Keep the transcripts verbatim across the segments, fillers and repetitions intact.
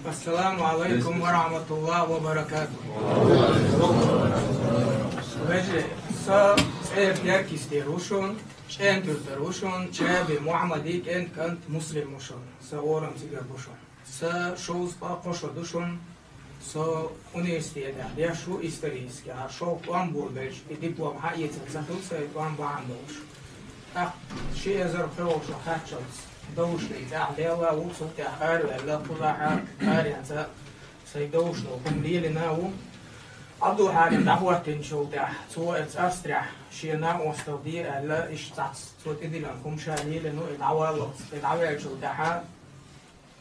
Ассаламу алайкум ва рахматуллахи ва баракатух. Вежарий, со цӀера Теркйистера ва шун, ЧӀентуьртара ва шун, Чаби Мухьаммади кӀент кӀант Муслим ва шун. Са орам цигара ва шун. Са шовзткъа кхо шо ду шун. Со университетехь деш ву исторически, а шовзткъа тӀом буьйлабелча, и диплом хьаэцар ца хилла, сайн тӀом бахьана долуш. ТӀаккха ши эзар пхи волчу кхаччалц довшийн тӀехь лелла ву, цул тӀаьхьа араваьлла, кхузахь аренца сайн довшано хӀума лелийна ву. Ӏабдулхьарим дӀахӀоттийначул тӀаьхьа, цо эцца Австрехь шен накъосталла де аьлла, иштта цхьацца цо тӀедиллина хӀума ша лелийна ву, и дӀаваллалц, и дӀаваьллачул тӀаьхьа,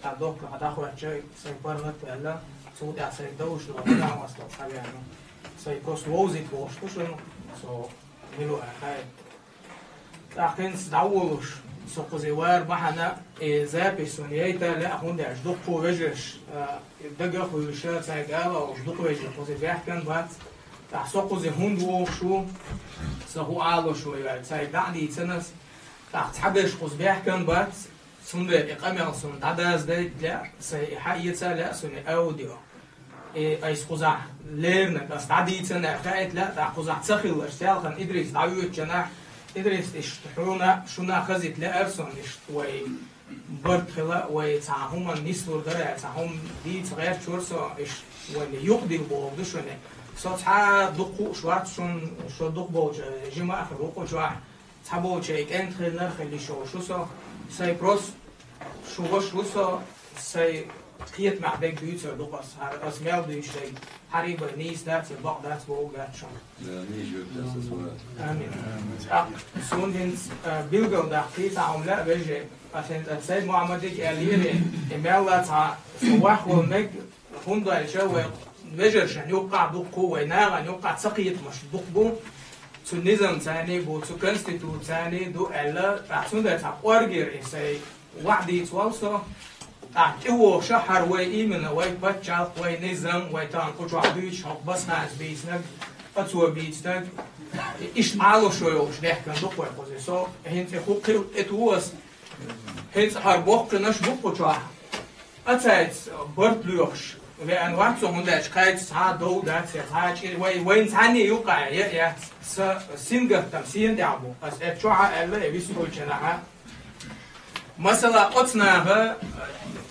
тӀаккха доккха дӀахӀоьттича, сайн паргӀат а ваьлла, цул тӀаьхьа сайн довшано накъосталла схьавеана. Сайн просто вовзийта волуш ду шуна, со мила ву аьлла хаийта. ТӀаккха хӀинца дӀаволуш, со кхуза вар бахьана, и запись суна яйта лаьа, хӀунда аьлча дуккха вежарш, а, дага а хуьлуш, цаьрга ала олуш, дукха вежарий кхуза баьхкина бац. ТӀаккха со кхуза хӀунда вогӀуш ву, сан хӀун Ӏалашо ю аьлла, цаьрга дӀа а дийцина ас. ТӀаккха цхьаберш кхуза баьхкина бац, цундела и къамел суна дӀадаздайта лаьа, сайн и хьаэца лаьа суна и аудио. И айса кхузахь леринарг ас дӀадийцина аьлла хаийта лаьа, тӀаккха кхузахь ца хилларш, селхана Идрис дӀавоьдучу хенахь, Идрис, иштта хьуна, шуна хазийта лаьара суна, иштта вай барт хила, вай цхьа хӀуманна нислур дара, цхьа хӀума дийца гӀерташ вара со, иштта вайна юкъадилла бохург ду шуна. Со цхьа дукха хууш вац шуна, шо дукха болчу жима а хир ву кху чохь. Цхьаболчу и кӀентан хилар хила йиш йолуш ву со, сайн просто шу ваша ву со, сайн кхетамехь дерг дуьйцур ду-кх ас, хӀара ас мел дуьйцуш дерг, хӀара и бен нийса дац я бакъ дац бохург дац шуна. Да, нийса дац ас вара. Амин. ТӀаккха суна хӀинца, а, билгалдаккхий цхьа хӀума лаьа, вежарий, ас хӀинца Сайд Мухьаммадига аьллера, и мелла цхьа со вахвала мега, ХӀунда аьлча вай вежаршна юккъахь дуккха, вай нахана юккъахь цакхетамаш дукха бу, цу низамца а бу, цу конституцияца а ду аьлла, тӀаккха цундела цхьа кӀоргера и сайн ваӀда дийца воллу со, тӀаккха тӀевогӀуш хӀара вай именно, вай паччалкх, вай низам, вай тахана кху чохь дуьйцуш хӀокху Басханца бийцинарг, Ацо бийцинарг, иштта Ӏалашо йолуш баьхкина ду-кх вай кхуза. Со хӀинца и хӀу кхин тӀе ту аса, хӀинца хӀара боккхинарш бу кху чохь. Ацайца барт лоьхуш веана вац со, хӀунда аьлча кхайца цхьа а дов дац, я цхьа а чӀир вай, вайна цхьанне юкъахь я а яц. Сан сингаттам сена тӀехь бу. Ас эцу чохь а аьлла, я вистхуьлучу хенахь а. Масала, оцу наха,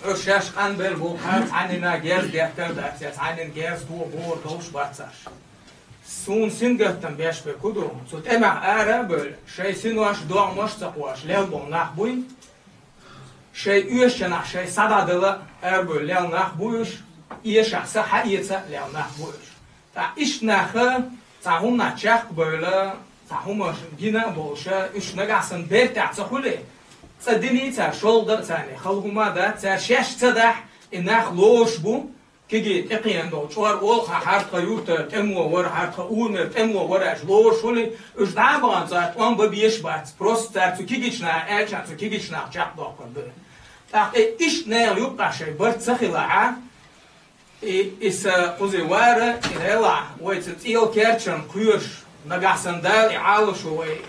уьш шаьш къанбелла бу, кхара цхьаннена герз деттар дац, я цхьаннена герз тохор долуш бац аш. Суна сингаттам беш берг хӀун ду? Цу тӀамехь ара а бевлла, шайн синош, догӀмаш а ца кхоьхьуш лелла болу нах буй? Шайн оьшучу хенахь шайн схьа дӀадала а ара а бевлла лелла нах буй уьш? Эшахь са хьаэца а лелла нах буй уьш? Ткъа иштта нах цхьа хӀуманах чекх а бевлла, цхьа хӀуманаш гина а болуш, уьш нагахь санна бертехь ца хуьлий, цкъа диний цара, шолгӀа дан а царна хала хӀума а дац, цара шаьш ца дахь, и нах лоруш бу, кегий тӀекхиъна долу чкъор олу, хьан хьара тхан юьртара тӀамо вара, хьара тхан урамера тӀамо вара аьлла лоруш хуьлий, уьш дӀа а бахана цара тӀом бан безаш бац, просто цара цу кегийчу наха аьллачарна цу кегийчу наха чекхдоккхур ду. ТӀаккха и иштта нехан юккъахь шайн барт ца хилахь, и, и сан кхуза вара, и гӀелахь, вай цу цӀела керчарна кхоьруш, нагахь санна Дала и Ӏалашо вай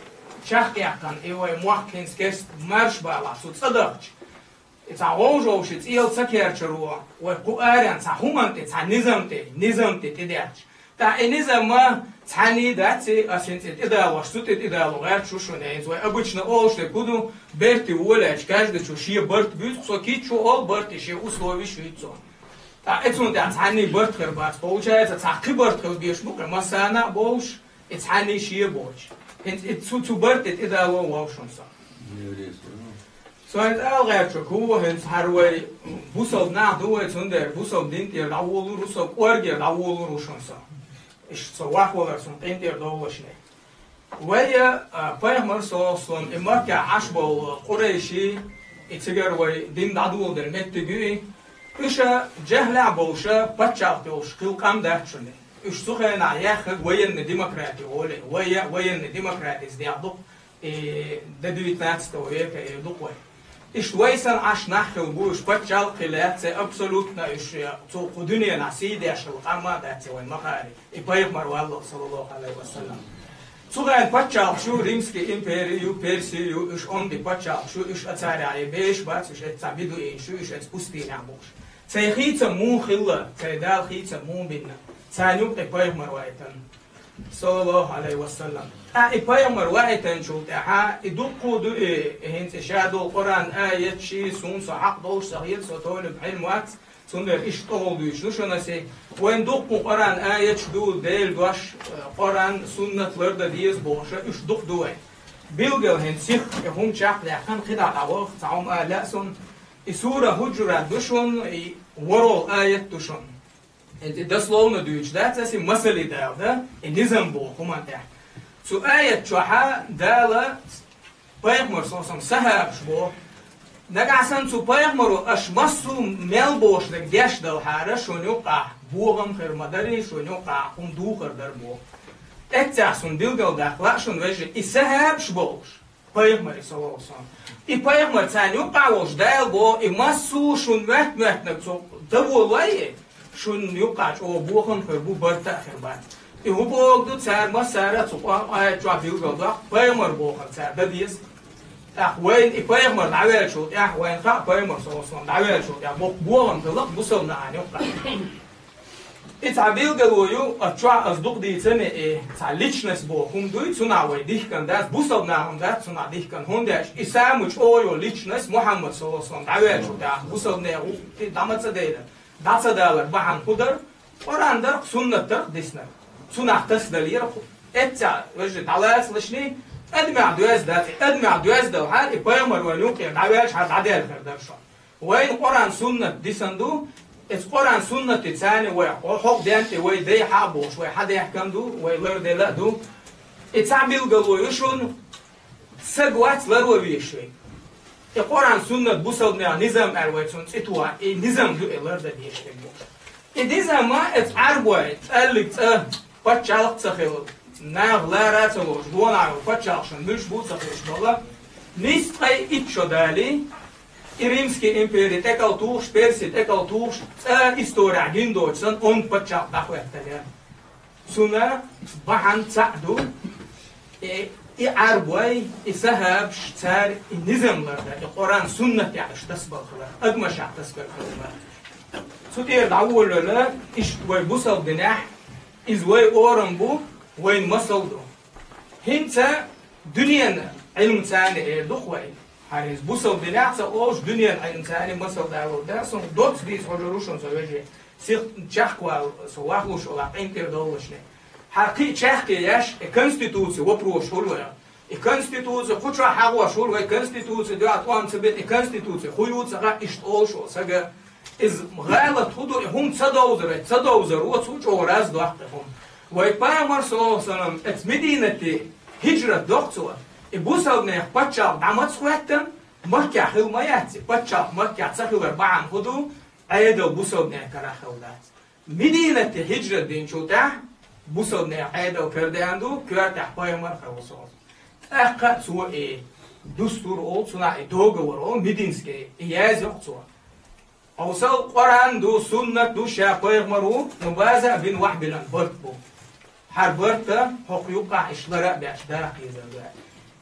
чекхъяьккхина, и вай мохк хӀинца керста марша балахь, цу цӀа дахча. И цхьа вовшашна цӀела ца керчаро, вай кху аренна цхьа хӀуманна тӀе, цхьа низам тӀе, низам тӀе тӀедетташ. ТӀаккха и низам цхьаьний дац, ас хӀинца и тӀедалош, цу тӀе тӀедало гӀерташ ву шуна, хӀинца вай обычно олуш дерг хӀун ду, берте волаьлча, каждый чу шен барт буьйцу, со кийчо олу барте шен условиш юьйцу. ТӀаккха и цунна тӀехь цхьаьний барт хир бац, получается, цхьа кхин барт хила безаш бу-кх массарна а болуш, и цхьаьний шен боцуш. ХӀинца и цу, цу барте тӀедало вовшашна со. Со хӀинца ала гӀерташ хӀу, хӀинца хӀара вай бусалба нах ду вай, цундела бусалба дин тӀера дӀаволалур ву со, кӀоргера дӀаволалур ву шуна со. Иштта со вахвалар суна къинтӀера довлашне. Вай, а, пайхамар, саллаллаху алейхи ва саллям, и Маккахь Ӏаш болу къурайший, и цигара вай дин дӀадоладелла меттиг ю и, уьш а жаьхӀлехь болуш, паччалкх йолуш хилла къам дац шуна. Уьш цу хенахь яьхнарг военный демократия олий, вай а военный демократица дехьа ду-кх. И до девятнадцатого века и ду-кх вай. Иштта вай санна Ӏаш нах хилла бу, уьш паччалкх хилла яц, абсолютно уьш цу кху дуьненахь сий деш хилла къам а дац вайн ма-хаъара, и пайхамар валлалц, саллаллаху алейхи ва саллям. Цу хенахь паччахьалкхаш ю, Римский импери ю, Перси ю, уьш онда паччахьалкхаш ю, уьш а царах е беш бац, уьш эцца бедуинаш ю, уьш эцца пустынехь бу уьш. Церан хийцам муха хилла, церан Дала хийцам муха бина, царна юкъа пайхамар ваийтина, саллаллаху Ӏалайхи ва саллам. Ткъа и пайхамар ваийтинчул тӀаьхьа, и дуккха а ду и, и хӀинца и ша долу Къуръан аяташ, суна со хьакъ долуш ца хета, со толуш Ӏилма вац, цундела иштта тӀехула дуьйцуш ду шуна аса. Вайн дуккха Къуръан аяташ ду, Делан дош, Къуръан, суннат лардан деза бохуш, уьш дукха ду вайн. Билггал хӀинца сиха и хӀума чекхдаьккхина, кхидӀа дӀаваха, цхьа хӀума ала лаьа суна. И сура Хьуджурат ду шуна, и ворхӀалгӀа аят ду шуна. И дословно дуьйцуш дац аса, и масале дала да, и низам боху хӀуманна тӀехь. Цу аят чохь Дала пайхамар, со сам сахьабаш боху. Нагахь санна цу пайхамаро аша массо а мел бохуш дерг деш далахьара, шуна юкъахь бохам хир ма дарий, шуна юкъахь хӀума духар дара боху. Эццехь суна билггал даккха лаьа шуна, вежарий, и сахьабаш болуш пайхамаре, саллаллаху Ӏалайхи ва саллам. И пайхамар царна юкъахь волуш Дала боху, и массо а шуна моьтту-моьттунарг цо даволой, шуна юкъахь чӀогӀа бохам хир бу, барта а хир бац. И хӀун бохург ду, цара массара а цу Къуръан аят чохь билггал доккху, пайхамар бохург цара дан деза. ТӀаккха вайна и пайхамар дӀаваьллачул тӀаьхьа, вайна хаьа пайхамар, саллаллаху Ӏалайхи ва саллам, дӀаваьллачул тӀаьхьа боккха бохам хилла бусалба нахана юкъахь. И цхьа билгало ю, оцу чохь аса дукха дийцина, и цхьа личность боху хӀума дуй, цунах вай дихкина дац, бусалба нахана дац цунах дихкина, хӀунда аьлча и самый чӀогӀа йолу личность Мухьаммад, саллаллаху Ӏалайхи ва саллам, дӀаваьллачул тӀаьхьа бусалба нехан гӀуллакх дӀа ма ца делира. ДӀа ца далар бахьана хӀун дара? Къуръан дара-кх, суннат дара-кх диснарг. Цунах тасадалийра-кх. Эццехь, вежарий, дӀалацалашний, адамех доьзна дац, и адамех доьзна далахьара, и пайхамар вайна юкъера дӀаваьлча, хьара дӀадаьлла хир дара шуна. Вайна Къуръан, суннат дисина ду, эцу Къуръан, суннате царна вай хьо-, хьо-, хьо-, ден тӀе вай дай хьа а бохуш, вай хьадаьхкина ду, вай ларделла а ду. И цхьа билгало ю шуна, саг вац ларван везаш верг. И Къуръан, суннат, бусалба нехан низам аьлла вай цунна цӀе туху, и низам ду и лардан дезаш верг бохуш. И низам а эцу Ӏарбой, цӀаллиг цӀа, пачхьалкх а ца хилла, наха лара а ца лоцуш, гонахь йолу пачхьалкхашна муьлш бу а ца хууш болу, нийсса ткъе итт шо далий, и Римский импери тӀекӀал тухуш, Перси тӀекӀал тухуш, цкъа а исторехь гина доцуш санна, онда пачхьалкх дӀахӀоьттинера. Цунна бахьана цхьаъ ду, и, и Ӏарбой, и сахьабаш, цара и низам лардар, и Къуръан, суннатехь уьш тасабар хилар, адамашех тасабар хилар. Цу тӀера дӀаволавелла, иштта вай бусалба динехь, иза вай орам бу, вайна масал ду. ХӀинца дуьненан Ӏилманца эр ду-кх вай. Хьара иза бусалба динехь ца олуш, дуьненан Ӏилманца масал далур дара, сан доцца дийца хьожур ву шуна, сан вежарий. Сиха чекхвала, со вахлуш олахь, къинтӀера доллушехь. Хьара кхин а чехка еш, и конституци вопрос хуьлу вай. И конституци кху чохь хьахош хуьлу вай, конституци дуьхьа тӀом ца бина, и конституци хӀун ю ца хаьа, иштта олуш олу сага. Иза гӀалат хӀун ду, и хӀума ца довзар, ца довзар, оцу чӀогӀа раз доккху и хӀума. Вай пайхамар, саллаллаху Ӏалайхи ва саллам, эцу Мединате хӀиджрат доккху цо, и бусалба нехан пачхьалкх дӀа ма ца хӀоьттина, Маккехь хилла ма яц и, пачхьалкх Маккехь ца хилар бахьана хӀун ду, Ӏедал бусалба нехан карахь хилла дац. Мединате хӀиджрат динчул тӀаьхьа бусалба нехан Ӏедал карадеана ду, коьртехь пайхамар хилла цо. ТӀаккха а цо и дустур олу, цунах и договор олу, Мединский, и язйо-кх цо. Хьовсал, Къуръан ду, суннат ду, ша пайхамар ву, но база а бина вахьбилан барт бу. Хьара барта хӀокху юккъахь иштта лара а беш, даккха хезар ду.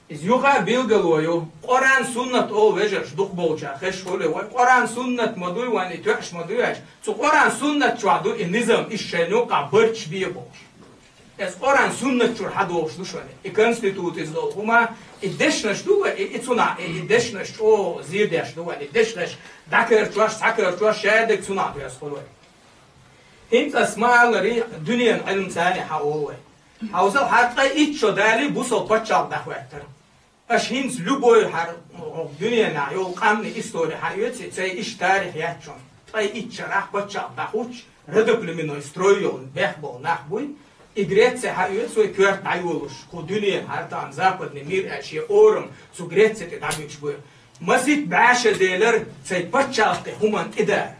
Иза юха а билгало ю, Къуръан, суннат олу вежарш дукхахболчара хезаш хуьлу, вай Къуръан, суннат ма дуй, вайн и тоьаш ма дуй аьлча, цу Къуръан, суннат чохь ду и низам, иштта шайна юккъахь барташ бе бохуш. Эс Къуръан, суннат чуьра хьадохуш ду шуна. И конституцица долу хӀума, и дешнаш ду вай, и, и цунах, и, и дешнаш чӀогӀа зийр деш ду вай, и дешнаш дӀакарчош, схьакарчош, шадерг цунах доьзна хуьлу вай. ХӀинца ас ма-аллара, дуьненан Ӏилманца хьаолу вай. Хьовсал, хьара ткъе итт шо далий бусалба пачхьалкх дӀахӀоьттира. Аша хӀинца любой хьара дуьненахь йолу къаьмнийн истори хьаоьцу, цай иштта тарих яц шуна. Ткъе итт шарахь пачхьалкх дӀахӀуттуш, родоплеменной строй йолу бехк болу нах буй, и Греце хьаоьцу вай, коьрта дӀайолуш, кху дуьненан хьара тахана западный мир аьлла шен орам цу Греце тӀе дӀабуьгуш буй. Масийтта бӀе шо делира цай пачхьалкх тӀе хӀуманна тӀедара.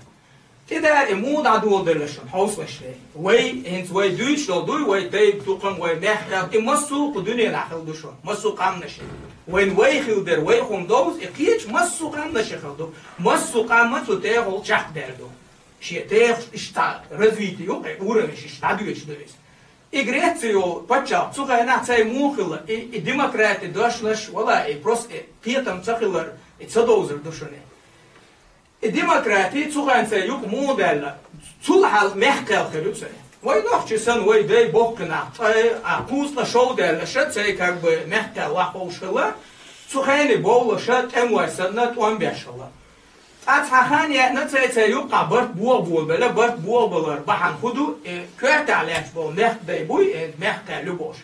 ТӀедара и муха дӀадоладелла шуна, хьовсалаш де. Вай, хӀинца вай дуьйцуш долу дуй, вай тайпа, тукхам, вай мехкал, и массо а кху дуьненахь хилла ду шуна, массо а къаьмнашна. Вайна вай хилла дерг, вай хӀума довза, и кхечу массо а къаьмнашна хилла ду. Массо а къам цу техула чекхдаьлла ду. Шен техуш иштта развитие ю, и уровень иштта дӀадоьдуш ду иза. И Греци йолу паччахь цу хенахь цай муха хилла, и, и демократи дошлаш вала, и просто и кхетам ца хилар, и ца довзар ду шуна. И демократи цу хенахь цай юкъа муха даьлла, цул хьалха мехкал хир ю цай. Вай нохчий санна, вай дай боккхинах, цай а кхузткъа шов даьлла ша цай как бы мехкал вахховш хилла, цу хенахь бовла ша тӀемой санна тӀом беш хилла. Ткъа цхьа хан яьхна цай, цай юккъахь барт бохаболабелла, барт бохабалар бахьана хӀун ду, и коьртехь лаьтташ болу мехкадай буй, и мехкал ю бохуш.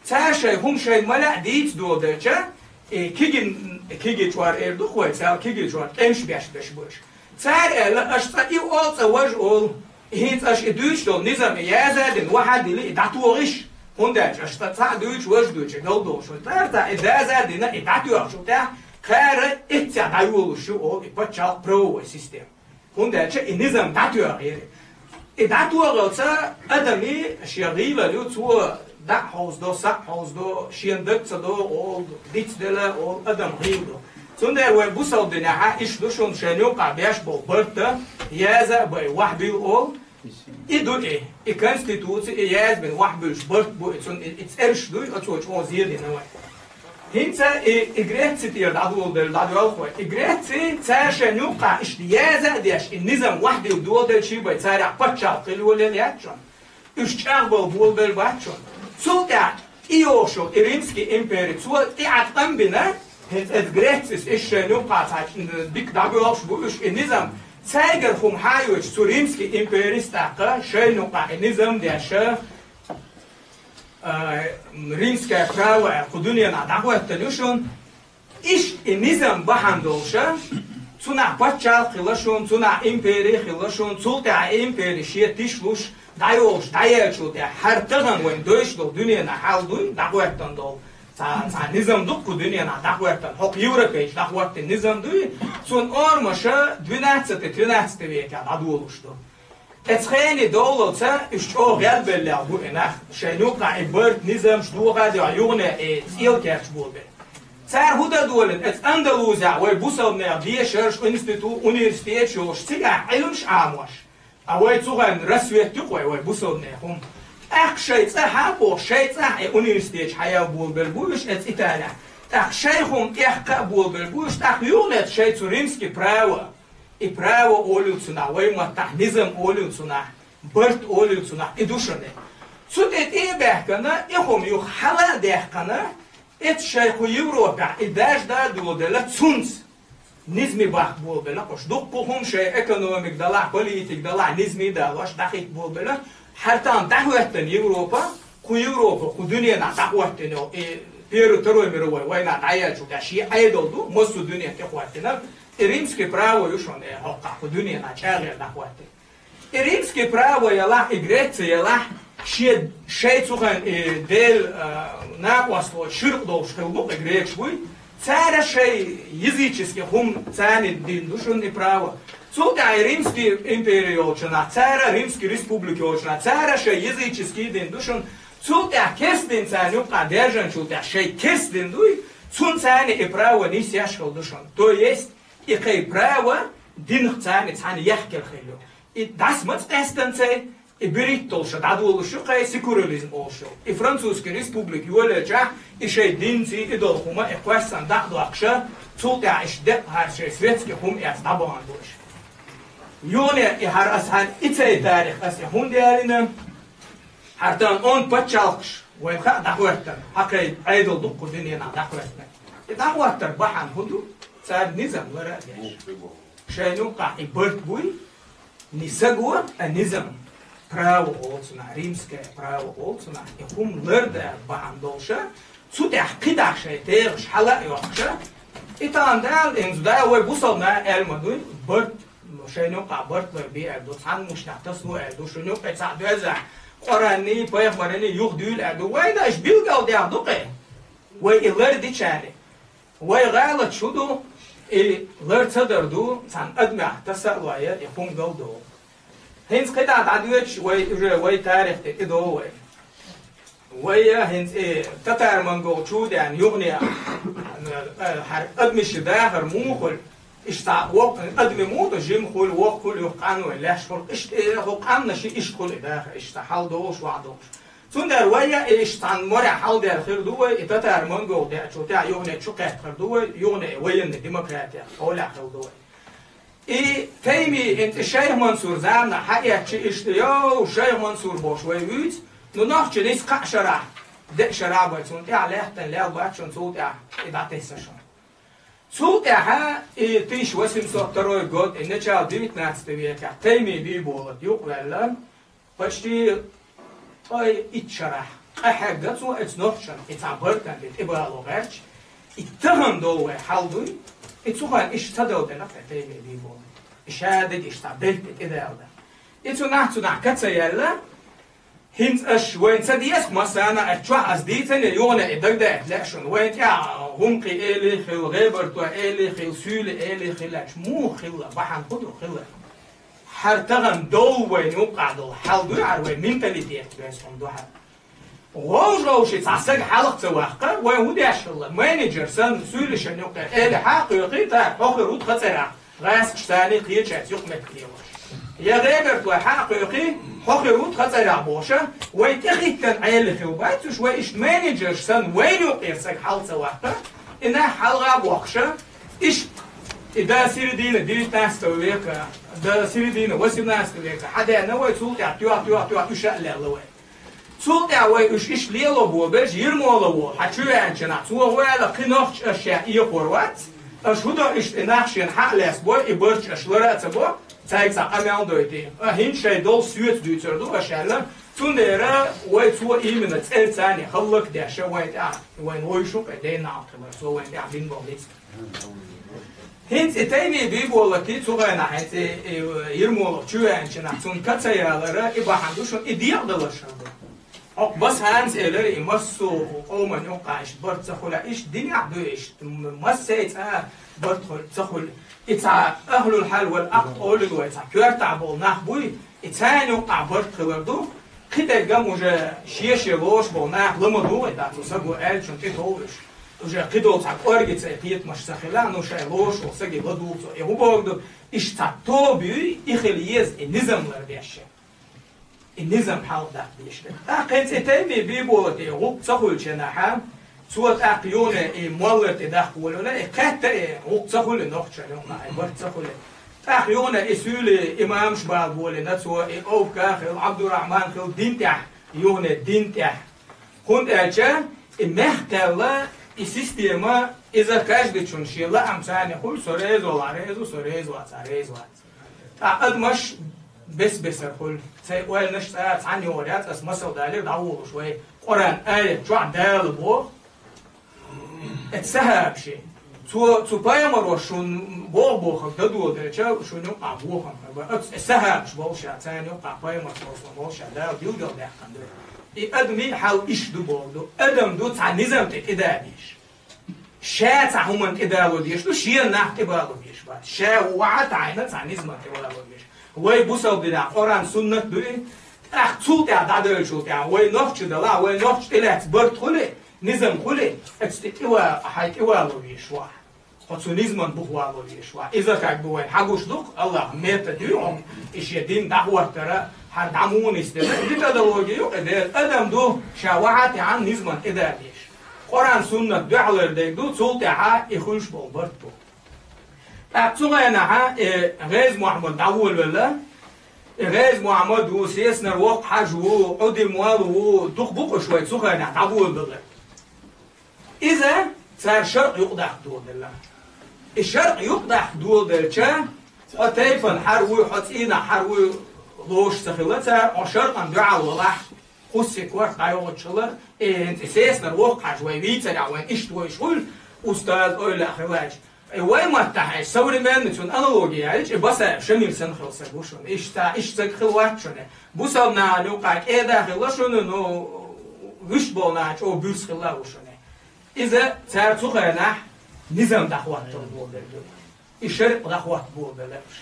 Цара шайн хӀума шайна ма лаьа дийца доладелча, и кигин-, кигин чкъор эр ду-кх вай, цара кигин чкъор тӀемаш беш берш бу уьш. Цара аьлла, аша цкъа и олу, цкъа важа олу. И хӀинца аша и дуьйцуш долу низам и яза а дина, ваха а дили, и дӀатохийша, хӀунда аьлча аша цкъа цхьаъ дуьйцуш, важа дуьйцуш, и галдолуш ву. Цара цхьаъ и даза а дина, и дӀатоьхчул тӀаьхьа, кхара эццехь дӀайолуш ю олу и пачхьалкх, правовой система. ХӀунда аьлча и низам дӀатоьхира. И дӀатохалца адамийн шен гӀийлалла ю, цо дӀа а хьовзадо, схьа а хьовзадо, шена дага ца до олу, дицделла олу адам гӀийла ду. Цундела вайн бусалба динехь а иштта ду шуна шайна юккъахь беш болу барт а, яза а бай, вахьбилла олу. И ду и, и конституци, и язбина вахьбуьллуш барт бу, и цунна и, и цӀераш дуй, оцо чӀогӀа зен дина вай. ХӀинца и, и Греци тӀера дӀадоладелла, дӀадоьлху вай. И Греци, цара шайна юккъахь иштта яза а деш, и низам вахьбилла доладелчий бай, царах пачхьалкх хила йолаелла яц шуна. Уьш чӀагӀбала болабелла бац шуна. Цул тӀаьхьа и йогӀуш йолу и Римский импери, цо тӀеӀаткъам бина, хӀинца эцу Грецис, иштта шайна юккъахь цхьа дика дӀабоьлхуш бу уьш и низам. Цаьргара хӀума хьан йоьдуш, цу Римский империс тӀаккха шайна юккъахь и низам деш, а, римское право аьлла, кху дуьненахь дӀахӀоьттина ю шуна. Иштта и низам бахьана долуша, цунах пачхьалкх хилла шуна, цунах импери хилла шуна, цул тӀаьхьа и импери шен тишлуш, дӀайолуш, дӀаяьллачул тӀаьхьа, хӀара тахана вайна дойуш долу дуьненахь хьал дуй, дӀахӀоьттина долу. Цхьа, цхьа низам ду-кх кху дуьненахь дӀахӀоьттина, хӀокху Европехь дӀахӀоьттина низам дуй, цунна орамаша двенадцатый, тринадцатый векехь дӀадолуш ду. Эцу хенийн довлалца уьш чӀогӀа гӀелбеллехь бу и нах, шайн юккъахь и барт, низамаш дохадехь юхане и цӀела кечболабелла. Цара хӀун дан долийна, эцу Андалузехь вай бусалбанех дешарш, институ-, университеташ йолуш, цигахь Ӏилмаш Ӏамош. А вай цу хенахь рассвет ю-кх вай, вай бусалбанех хӀума. ТӀаккха шайн цӀа хьа а бохуш, шайн цӀахь и университеташ хьаелла болабелла бу уьш эцу Италехь. ТӀаккха шайн хӀума тӀехь кхаъ болабелла бу уьш, тӀаккха юханета шайн цу римский право. И право олийла цунах, вай маттахь низам олийла цунах, барт олийла цунах, и ду шуна. Цу тӀе тӀе а баьхкина, и хӀума юха хьала а даьккхина, эцу шайн кху Европехь и дажда а доладелла цунца. Низаме бахка болабелла уьш. Дуккха хӀума шайн экономика далахь, политика далахь, низаме а далош, дӀахӀитта болабелла. ХӀара тахана дӀахӀоьттина Европа, кху Европа, кху дуьненахь дӀахӀоьттина йолу, и Первый, Второй мировой война дӀаяьллачул тӀаьхьа шен Ӏедал ду, массо а дуьне тӀехӀоьттина. И римский право ю шуна, э, хӀокхахь кху дуьненахь чӀагӀъяр дӀахӀоьттина. И римский право ялахь, и Греци ялахь, шен, шайн цу хенахь и Делан, а, накъосталла ширкъ долуш хилла бу-кх и грекаш буй. Цара шайн языческий хӀума царна дина ду шуна и право. Цул тӀаьхьа и Римский импери йолчу нах, цара Римский республика йолчу нах, цара шайн языческий дина ду шуна. Цул тӀаьхьа керста дин царна юккъахь даьржинчул тӀаьхьа шайн керста дин дуй, цунна царна и право нисъеш хилла ду шуна. То есть, и кхайн право динах царна цхьаьна яхкина хилла ю. И дӀасамаца къаьстина цай, и берхӀитталгӀа шо дӀадолуш ю кхайн секуляризм олуш йолу. И французский республика йолаелчахь, и шайн динций, и долу хӀума, и кхоьссина дӀа а доккхуша, цул тӀаьхьа иштта декъа хӀара шайн светский хӀума эцна дӀабахана бу уьш. Юхане и хӀара аса хьан и цай тарих аса и хӀунда ялийна, хӀара тахана онда пачхьалкхаш вайна хаьа дӀахӀоьттина, хьан кхайн Ӏедал дуккха дуьненахь дӀахӀоьттина. И дӀахӀоттар бахьана хӀун ду? Цара низам лара а деш. Шайн юккъахь и барт буй, не саго, а низам, право олу цунах, римское право олу цунах, и хӀума лардан бахьана долуша, цу тӀехь кхидӀа шайн тегӀаш хьала а йоккхуша, и тахана Дала, инза Дала вай бусалба нах аьлла ма дуй, барт, шайн юккъахь барт лар бе аьлла ду, цхьана мушнах тасо аьлла ду, шун юккъе цхьаъ доьзза, Къуранний, пайхамарний юха дуьйла аьлла ду, вайна аш билгал дехь ду кхе, вай и лар дичарий. Вай гӀалат шу ду, и лар ца дар ду, цхьана адамех таса а лой, и хӀума галдо. ХӀинца кхидӀа дӀадоьдуш вай, уже вай тарих тӀе тӀедо вай. Вай хӀинца и татар-монгол чу а деана юхане, э, хӀара адамаши дахар муха хуьлу, иштта воккха адаме муха ду, жима хуьлу, воккха хуьлу, юха къанвай леш хуьлу, иштта и хӀу къаннаши иштта хуьлу и дахар, иштта хьал долуш, ваӀ долуш. Цундела вай а, и иштта цхьана морехь хьалдер хир ду вай, и татар-монгол дечул тӀаьхьа юхане чу кхетта хир ду вай, юхане военный демократия хьолехь хир ду вай. И Тайми, хӀинца и Шайх Мансур заманахь хьаэцча иштта, йо, Шайх Мансур бохуш вай вуьйцу, ну, нохчийн ницкъ кхаа шарахь, деа шарахь бай цунна тӀаьхьа лаьттан лел бац шуна цул тӀаьхьа и дӀатесса шуна. Цул тӀаьхьа и тысяча восемьсот второй год, и начало девятнадцатого века, Тайми Бийболат юкъаваьлла, почти ткъе итт шарахь къахьегна цо оцу нохчашна, и цхьа бартан тӀе тӀебало гӀерташ, и тахана долу вай хьал дуй, и цу хенахь иштта ца далдина кхин Тайми Бийболат. И ша дерг иштта цхьа белла тӀе тӀедалдан. И цу нах цу нах ка ца яьлла, хӀинца аша вайна ца деза массарна а, чохь ас дийцина, юхана и дагадахьа лаьа шуна. Вайн тӀехь гӀумкхи эли хилла, гӀебарто эли хилла, суьйли эли хилла, аьлча, муха хилла, бахьана хӀун ду хилла? ХӀара тахана долу вайна юккъахь долу хьал дуй, хӀара вайн менталитет веза хӀума ду хӀара. ГӀовш-гӀовший цхьа саг хьалха ца ваккха, вайн хӀун деш хилла? Менеджер санна, суьйлишан юккъе эли хьа а кхоькхий, так, хьо хир ву тхан цӀерах. ГӀаскхаша царний кхечаьрца юкъаметтиг лелош. Я гӀебарт вай хьа а кхоькхий, хьо хир ву тхан цӀерах бохуша, вай тӀехӀиттина Ӏели хилла бац уьш, вай иштта менеджерш санна, вайна юккъера саг хьалха ца ваккха, и нах хьалха а бохкуша, иштта и до середины девятнадцатого века, до середины восемнадцатого века хьадаьнна вай, цул тӀаьхьа тоьхна, тоьхна, тоьхна, уьш а лелла вай. Цул тӀаьхьа вай уьш иштта лело боху берш, Ермолов волу, хьан чу веанчу нах, цо гӀо аьлла, кхин нохча аша ша экхор вац, аша хӀун до иштта и нах шена хьа а лаьцна бой, и барташ аша лара а ца бо, цаьрга цхьа къамел дойтий. А хӀинца шайн долу соьца дуьйцур ду аша аьлла, цундела вай цо именно цӀерца царний хӀаллакдеш а вайн тӀехь, вайн вовшах а кхин ден нах хилар, цо вайн тӀехь бина болу ницкъ. ХӀинца и Тайми Бийболат цу хенахь, хӀинца и, и Ермолов чу веанчу нах, цунна ка ца ялара, и бахьана ду шуна, и декъадалар шуна ду. Хьо баса хӀанз элира, и массо а къоман юккъахь иштта барт ца хуьлу, иштта динехь ду иштта, м-, массайца а барт хуьлу, ца хуьлу. И цхьа ахьлул хьал вал акъд олуш вай цхьа коьртахь болу нах буй, и царна юккъахь барт хилар ду, кхидерг-м уже шен-шен лоруш болу нах ла ма дугӀу, и дац, цу саго аьллачун тӀе товлуш. Уже кхидолу цхьа кӀоргица и кхетамаш ца хилахь, ну шайн лоруш волу саги ладугӀу цо. И хӀун боху ду, иштта цхьа тоба юй, и хила еза, и низам лардеш. И низам хьалха даккха дезаш дара. ТӀаккха хӀинца и Тайми Бийболат и гӀуллакх ца хуьлучу хенахь, цо тӀаккха юхане и моллар тӀе даккха волавелла, и кхетта и гӀуллакх ца хуьлу нохчашна юккъахь, и барт ца хуьлу. ТӀаккха юхане и суьйли имамаш бала болийна цо, и Овка хилла, Ӏабдурахьман хилла дин тӀехь, юхане дин тӀехь. ХӀунда аьлча и мехкаьлла, и система, иза каждыйчун шен лаам царна хуьлу, со реза валахь реза ву, со реза вацахь реза вац. Ткъа адамаш бес-бесара хуьлу. Сайн ойланаш цкъа цхьаьна йогӀур яц, ас масал далийра дӀаволуш вай. Къуръан аят чохь Дала боху: «Эцу сахьабаши, цо, цу пайхамаро шуна боху бохург дан доладелча, шуна юкъахь бохам хир бара». Оцу сахьабаш болуш а, царна юкъахь пайхамар саллаллаху алейхи ва саллям болуш а Дала билгалдаьккхина ду. И адамийн хьал иштта ду боху ду. Адам ду цхьа низам тӀе тӀедабеш. Ша цхьа хӀуманна тӀедало дезаш ду, шена нах тӀебало дезаш бац. Ша ву ваха а таӀийна цхьа низаман тӀебало дезаш. Вай бусалба динехь Къуръан, суннат дуй, тӀаккха цул тӀаьхьа дӀадевллачул тӀаьхьа вай нохчий делахь, вай нохчий тӀелаьцна барт хуьлий, низам хуьлий, оцу тӀе тӀева-, хьайн тӀевало везаш ву ахь. Хьо цу низаман буха вало везаш ву ахь. Иза как бы вайна хьагуш ду-кх, Аллахьан метод ю хьо, и шен дин дӀахӀоттара, хьан дӀа муха нисделла. Методология ю-кх и, дера адам ду, ша ваха а таӀийна низаман тӀедало дезаш. Къуръан, суннат дуьхьалара дерг ду, цул тӀаьхьа и хуьлуш болу барт бу. ТӀаккха цу хенахь, э, ГӀеза-Мохьмад дӀаволавелла. И ГӀеза-Мохьмад ву, Сеснара Воккха-Хьаьжа ву, Ӏуди-Молла ву, дукха бу-кх уьш вай цу хенахь дӀаволавелла. Иза цара шарӀ юкъадаккха доладелла. И шарӀ юкъадаккха доладелча, хьо тайпана хьара вуй, хьо цӀийнахь хьара вуй лоруш ца хилла цара, хьо шарӀан дуьхьал валахь, кхуссий корта дӀайогӀучу хилла, и хӀинца и Сеснара Воккха-Хьаьжа вай вийцарехь, вайн иштта вовзаш хуьлу, устаз ойла хилла аьлча. И вай маттахь аьлча, современный, цунна аналогия аьлча, и Басаев Шамил санна хилла саг ву шуна. Иштта, иштта саг хилла вац шуна. Бусалба нахана юкъахь кӀеда хилла шуна, ну, вуьшта болу нахана чӀогӀа буьрса хилла а ву шуна. Иза цара цу хенахь низам дӀахӀоттал болабелла. И шарӀ дӀахӀотта болабелла уьш.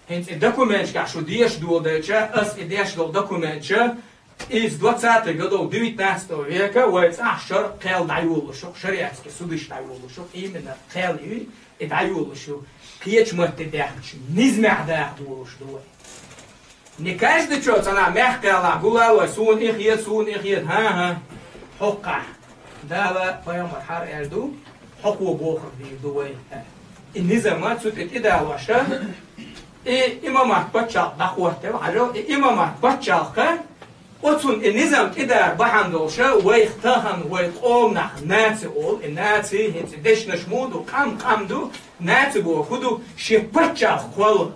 ХӀинца и документашкахь шу деша доладелча, ас и деш долу документаша, из двадцатых годов девятнадцатого века вай цӀахь шарӀ кхел дӀайолалуш ю-кх, шариатский судаш дӀайолалуш ю-кх, именно кхел юй, и дӀайолалуш ю. Кхечу матте даьхначу низамехь даха долуш ду вай. Не каждый чо цана мягкая ла гулалой, сун их ед, сун их ед, ха-ха. Хокка. Дала пайгамбар хар эр ду, хокко бохар ди ду вай. И низама цу тӀе тӀедалаша, и имамат паччалх дахваттев, ажал и имамат паччалха, оцун и низам тӀедар бахьан долша, вай тахан, вай къомнах наци ол, и наци, хинци дешнаш муду, къам, къам ду, наци бо худу, ши паччалх хвал,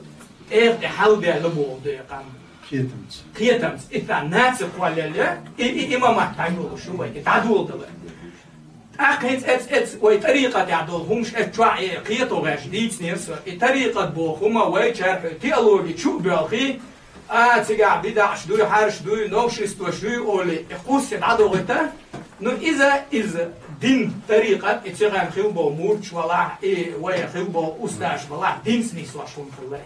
эх, и хал бя лабо ду, и къам. Кхетамц. Кхетамц. И та наци хваллеле, и, и имамат тангул шумай, и тадул дала. ТӀаккха хӀинца эц, эц вай тӀарикъатехь долу хӀумаш эц чохь э кхето гӀеш дийцинера со. И тӀарикъат боху хӀума вай чархьуй теологи чу а боьлхий, а, цигахь бидахьаш дуй, хьарш дуй, новшествош дуй, олий, и кхуссе дӀадогӀита. Ну, иза, иза дин, тӀарикъат, и цигахь хилла болу мурдаш валахь, и вай хилла болу усташ валахь, динца нислош хӀума хилла.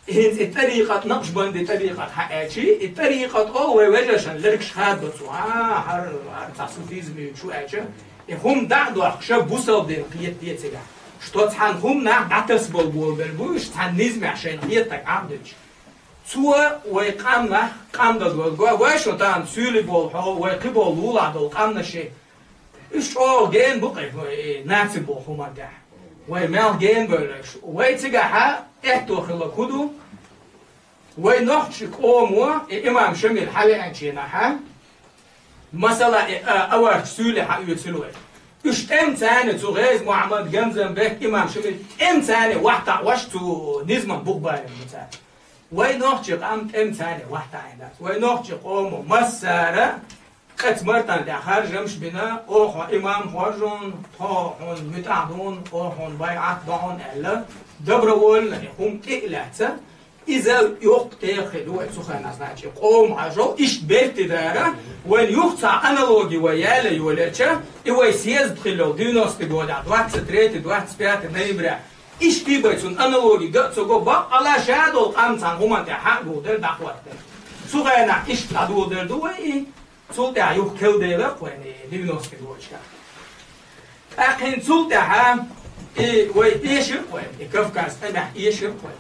ХӀинца и тӀарикъат, накъшбанди тӀарикъат хьаьчи, и тӀарикъат олу вай вежаршан лергаш хадо цу, а, хьар, хьар цхьа суфизм ю чу аьча, и хӀума дӀа а дохкуша бусалба дин кхета де цигахь. Что цхьана хӀума нах дӀатасбал болабелла бу, уьш цхьана низмехь шайна хетаг Ӏамдуьтуш. Цо вай къам нах къам дан долу го, вай шо тахана суьйли болу хьо, вай кхин болу лулахь долу къамнаши. Уьш чӀогӀа гена бу кхин, вай, э, наци боху хӀуманна тӀехь. Вай мел гена бевлла уьш. Вай цигахьа аьтто хилла хӀу ду? Вай нохчи къомо, и имам Шамил хьавеанченахьа, масала, и, а, аварчу суьйле хьаоьцур вай. Уьш тӀемцарна цу ГӀеза Мухьаммад, Гамзан бек, имам Шамил тӀемцарна вахтахь ваша цу низман бух барина цара. Вай нохчи къам тӀемцарна вахтахь дац. Вай нохчи къомо массара Кхец мартан тӀехь харжамаш бина, оха хьо имам хоржун, тхо хьуна муьтӀахь дуна, оха хьуна байӀат дохьун аьлла, добровольно и хӀума тӀе а лаьцна, иза йоккха теха хир ду вай цу хенахь, значит, къоман хьажо, иштта бертте дара, вайн юха цхьа аналоги вай яла йолаелча, и вай съезд хилла йолу девяностый годехь, двадцать третий, двадцать пятый ноября, иштта бай цунна аналоги ган а ца го, баккъала ша долу къам цхьана хӀуманна тӀехь хьан а гулдара дӀахӀоттара. Цу хенахь иштта дӀадоладар ду вай и, Цул тӀаьхьа юха келделира-кх вайн и девяностый годашкахь. ТӀаккха хӀинца цул тӀаьхьа и вай эшира-кх вайн, и Кавказ тӀамехь эшира-кх вайн.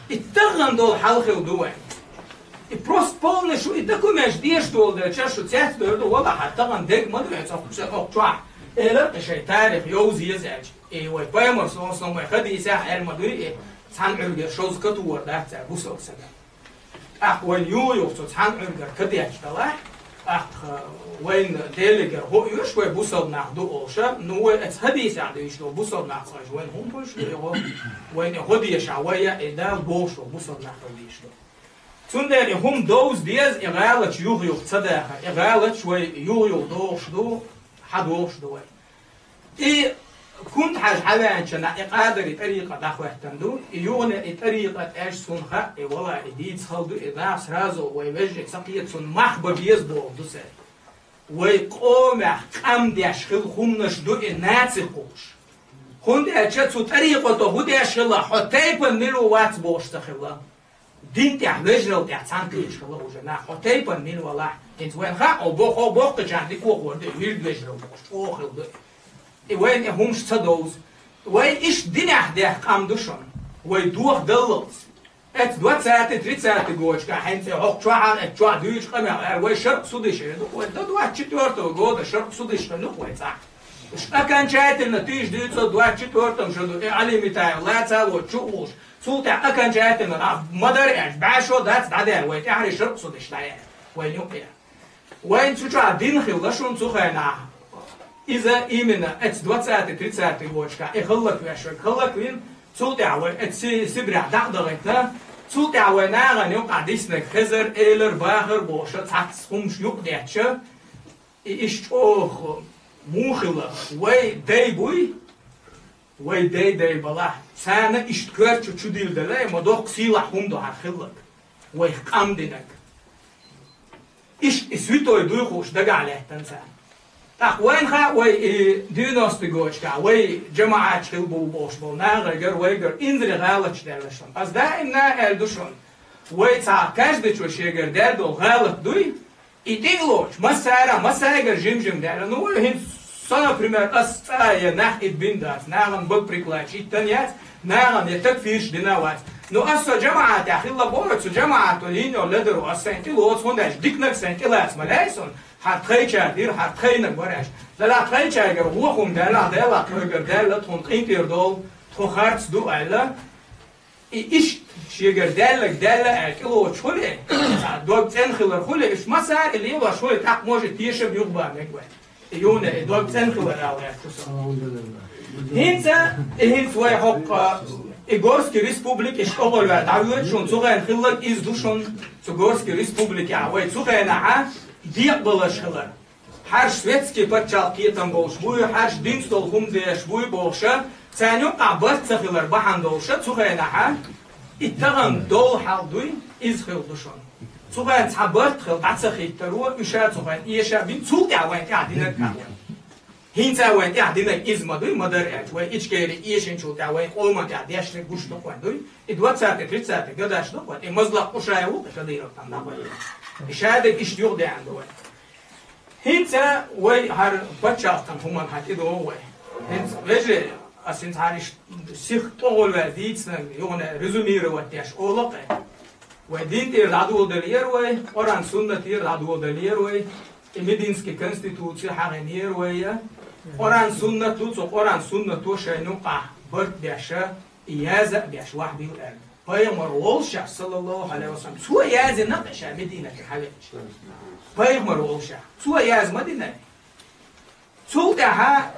И тахана долу хьал хилла ду вайн. И просто полный шу и документаш дезаш долу дела, ша шу цецдевр ду, валахьа, тахана дерг ма ду вайн цхьа кху окху чохь. Элар-кх шайн тарих йовза еза аьлча. И вай пайхамар со, со вайн хадийсехь аьлла ма дуй и, цхьана Ӏуьргера шозза катор дац цара бусалба сага. ТӀаккха вайн юха-юха цу цхьана Ӏуьргара кадетташ далахь, тӀаккха вайна Делигара хӀо оьшу вай бусалба нах ду олуша, ну вай эца хадийсехь дуьйцуш долу бусалба нах цкъа вайна хӀума хуьлуш ду и гӀо, вайна и гӀо дешахь вай а, и Дала бохуш долу бусалба нах хила дийш ду. Цундела и хӀума довза деза, и гӀалаташ юха-юха ца даха, и гӀалаташ вай юха-юха дохуш ду, хьан дохуш ду вай. И Кунта-Хьаьжа хьавеанча и Къадари тӀарикъат дӀахӀоьттина ду, и юхане и тӀарикъат аьлча суна хаьа, и вала и дийца хала ду, и нах сразу вай вежарий ца кхета, цунна мах бан беза боху ду цара. Вай къомехь къам деш хила хӀуманаш ду и наци кхуш. ХӀунда аьлча цу тӀарикъато хӀу деш хила, хьо тайпан мила ву вац бохуш ца хила. Дин тӀехь, вежарал тӀехь цхьаьна кхеташ хила уже нах, хьо тайпан мила валахь. ХӀинца вайн хаьа, о, бо-, хьо боккхачарна дика вохор ду, вирд вежарал бохуш, чӀогӀа хила ду. И вайна и хӀумаш ца довза. Вай иштта динехь дех къам ду шуна. Вай дохадаллалц. Эцу двадцатый, тридцатый годашкахь хӀинца хӀокху чохь а, эцу чохь дуьйцу къамел аьлла, вай шаръ судиш ду, вай до двадцать четвёртого года шаръ судиш хила ду вай цхьа. Уьш окончательно тийша дуьйцу двадцать четвёртом шо ду, и Али Митаев лаца а лоцу чу а вулуш. Цул тӀаьхьа окончательно, а, ма-дарра аьлча, бӀе шо дац дӀадаьлла, вай тӀаьхьарий шаръ судиш дӀаяьлла, вайн юкъе. Вайн цу чохь дин хилла шуна цу хенахь. Иза именно эцу двадцатый, тридцатый годашкахь и хӀаллаквеш верг хӀаллаквина, цул тӀаьхьа вай эцу Си-, Сибрехь дӀа а дахийтина, цул тӀаьхьа вай нахана юкъахь диснарг хезар, элар, бахар бохуша цхьацца хӀумаш юкъадетташа, и иштта чӀогӀа муха хилла, вай дай буй, Вай дай-дай балахь, царна иштта коьртачу чу дилла дала, ма доккха сийлахь хӀума ду хьан хилларг. Вайх къам динарг. Иштта и святой дуй хууш дагахь лаьттан царна. ТӀаккха вайна хаьа вай и девяностый годашкахь, вай жамаӀаташ хила бу бохуш болу нахагара, вайгара инзаре гӀалаташ даьлла шуна. Ас даимна аьлла ду шуна, вай цхьа каждый чо шегара даьлла долу гӀалат дуй, И тӀе а лоцуш, массара, массаьргара жим-жим даьлла. Ну, вай хӀинца, со, например, ас цӀа я нах итт бина дац, нахана бага прикладчийтан яц, нахана я такфирш дина вац. Ну, ас со жамаӀатехь хилла боху, цу жамаӀато лийна ледару ас сайн тӀе лоцу, хӀунда аьлча диканиг сайн тӀе лаца ма лаьа суна, хьара тхайчара дира, хьара тхайниг вара аьлча. Дала тхайчаьргара вохум даьлла, Дала тхоьгара даьлла, тхуна къинтӀера долу, тхо харц ду аьлла. И иштта шегара даьллаг даьлла аьлла тӀелоцуш хуьлу, дог цӀена хилар хуьлу, уьш массара а лелош хуьлу, тӀаккха, может, тешам юхабан мега вай. И юна, и дог цӀена хилар ала гӀерташ ду со. ХӀинца, и хӀинца вай хӀокху, и Горский республика иштта къобалваьлла дӀавоьду шуна, цу хенахь хилларг иза ду шуна, цу Горский республикехь вай цу хенахь декъабаларш хилар. Хьаьрша светский пачхьалкх кхетам болуш буй, хьаьрша динца долу хӀума деш буй бохуша, царна юккъахь барт ца хилар бахьана долуша, цу хенахьа, и тахана долу хьал дуй, иза хилла ду шуна. Цу хенахь цхьа барт хила дӀа ца хиттаро, уьша цу хенахь эша бина, цул тӀаьхьа вайн тӀаьхьа динарг а вай. ХӀинца вайн тӀаьхьа динарг иза ма дуй, ма дара аьлча, вай Ичкери эшинчул тӀаьхьа вайн къоман тӀаьхьа дешнарг гуш ду вайн дуй, и двадцатый, тридцатый гадаш ду вайн, и мазлакъ Ушаев ву, Кадыров там нахой. И шадерг иштта юхадеана ду вайн. ХӀинца вай хӀара пачхьалкхан хӀуманна хьан тӀедогӀу вай. ХӀинца, вежарий, ас хӀинца хӀара иштта сиха тӀогӀолваьлла дийцинарг юхана резюмировать деш олакъе. Вай дин тӀера дӀадоладеллера вай, Къуръан суннатера дӀадоладеллера вай, и Мединский конституци хьахийнера вай, я Къуръан суннат ду, цу Къуръан суннато шайна юкъахь барт беша, и яза а беш вахьбийла аьлла. Пайхамар волушехь, саллаллаху Ӏалайхи ва саллам, цо язйина кхин ша Мединате хьавеача. Пайхамар волушехь, цо язма дина. Цул тӀаьхьа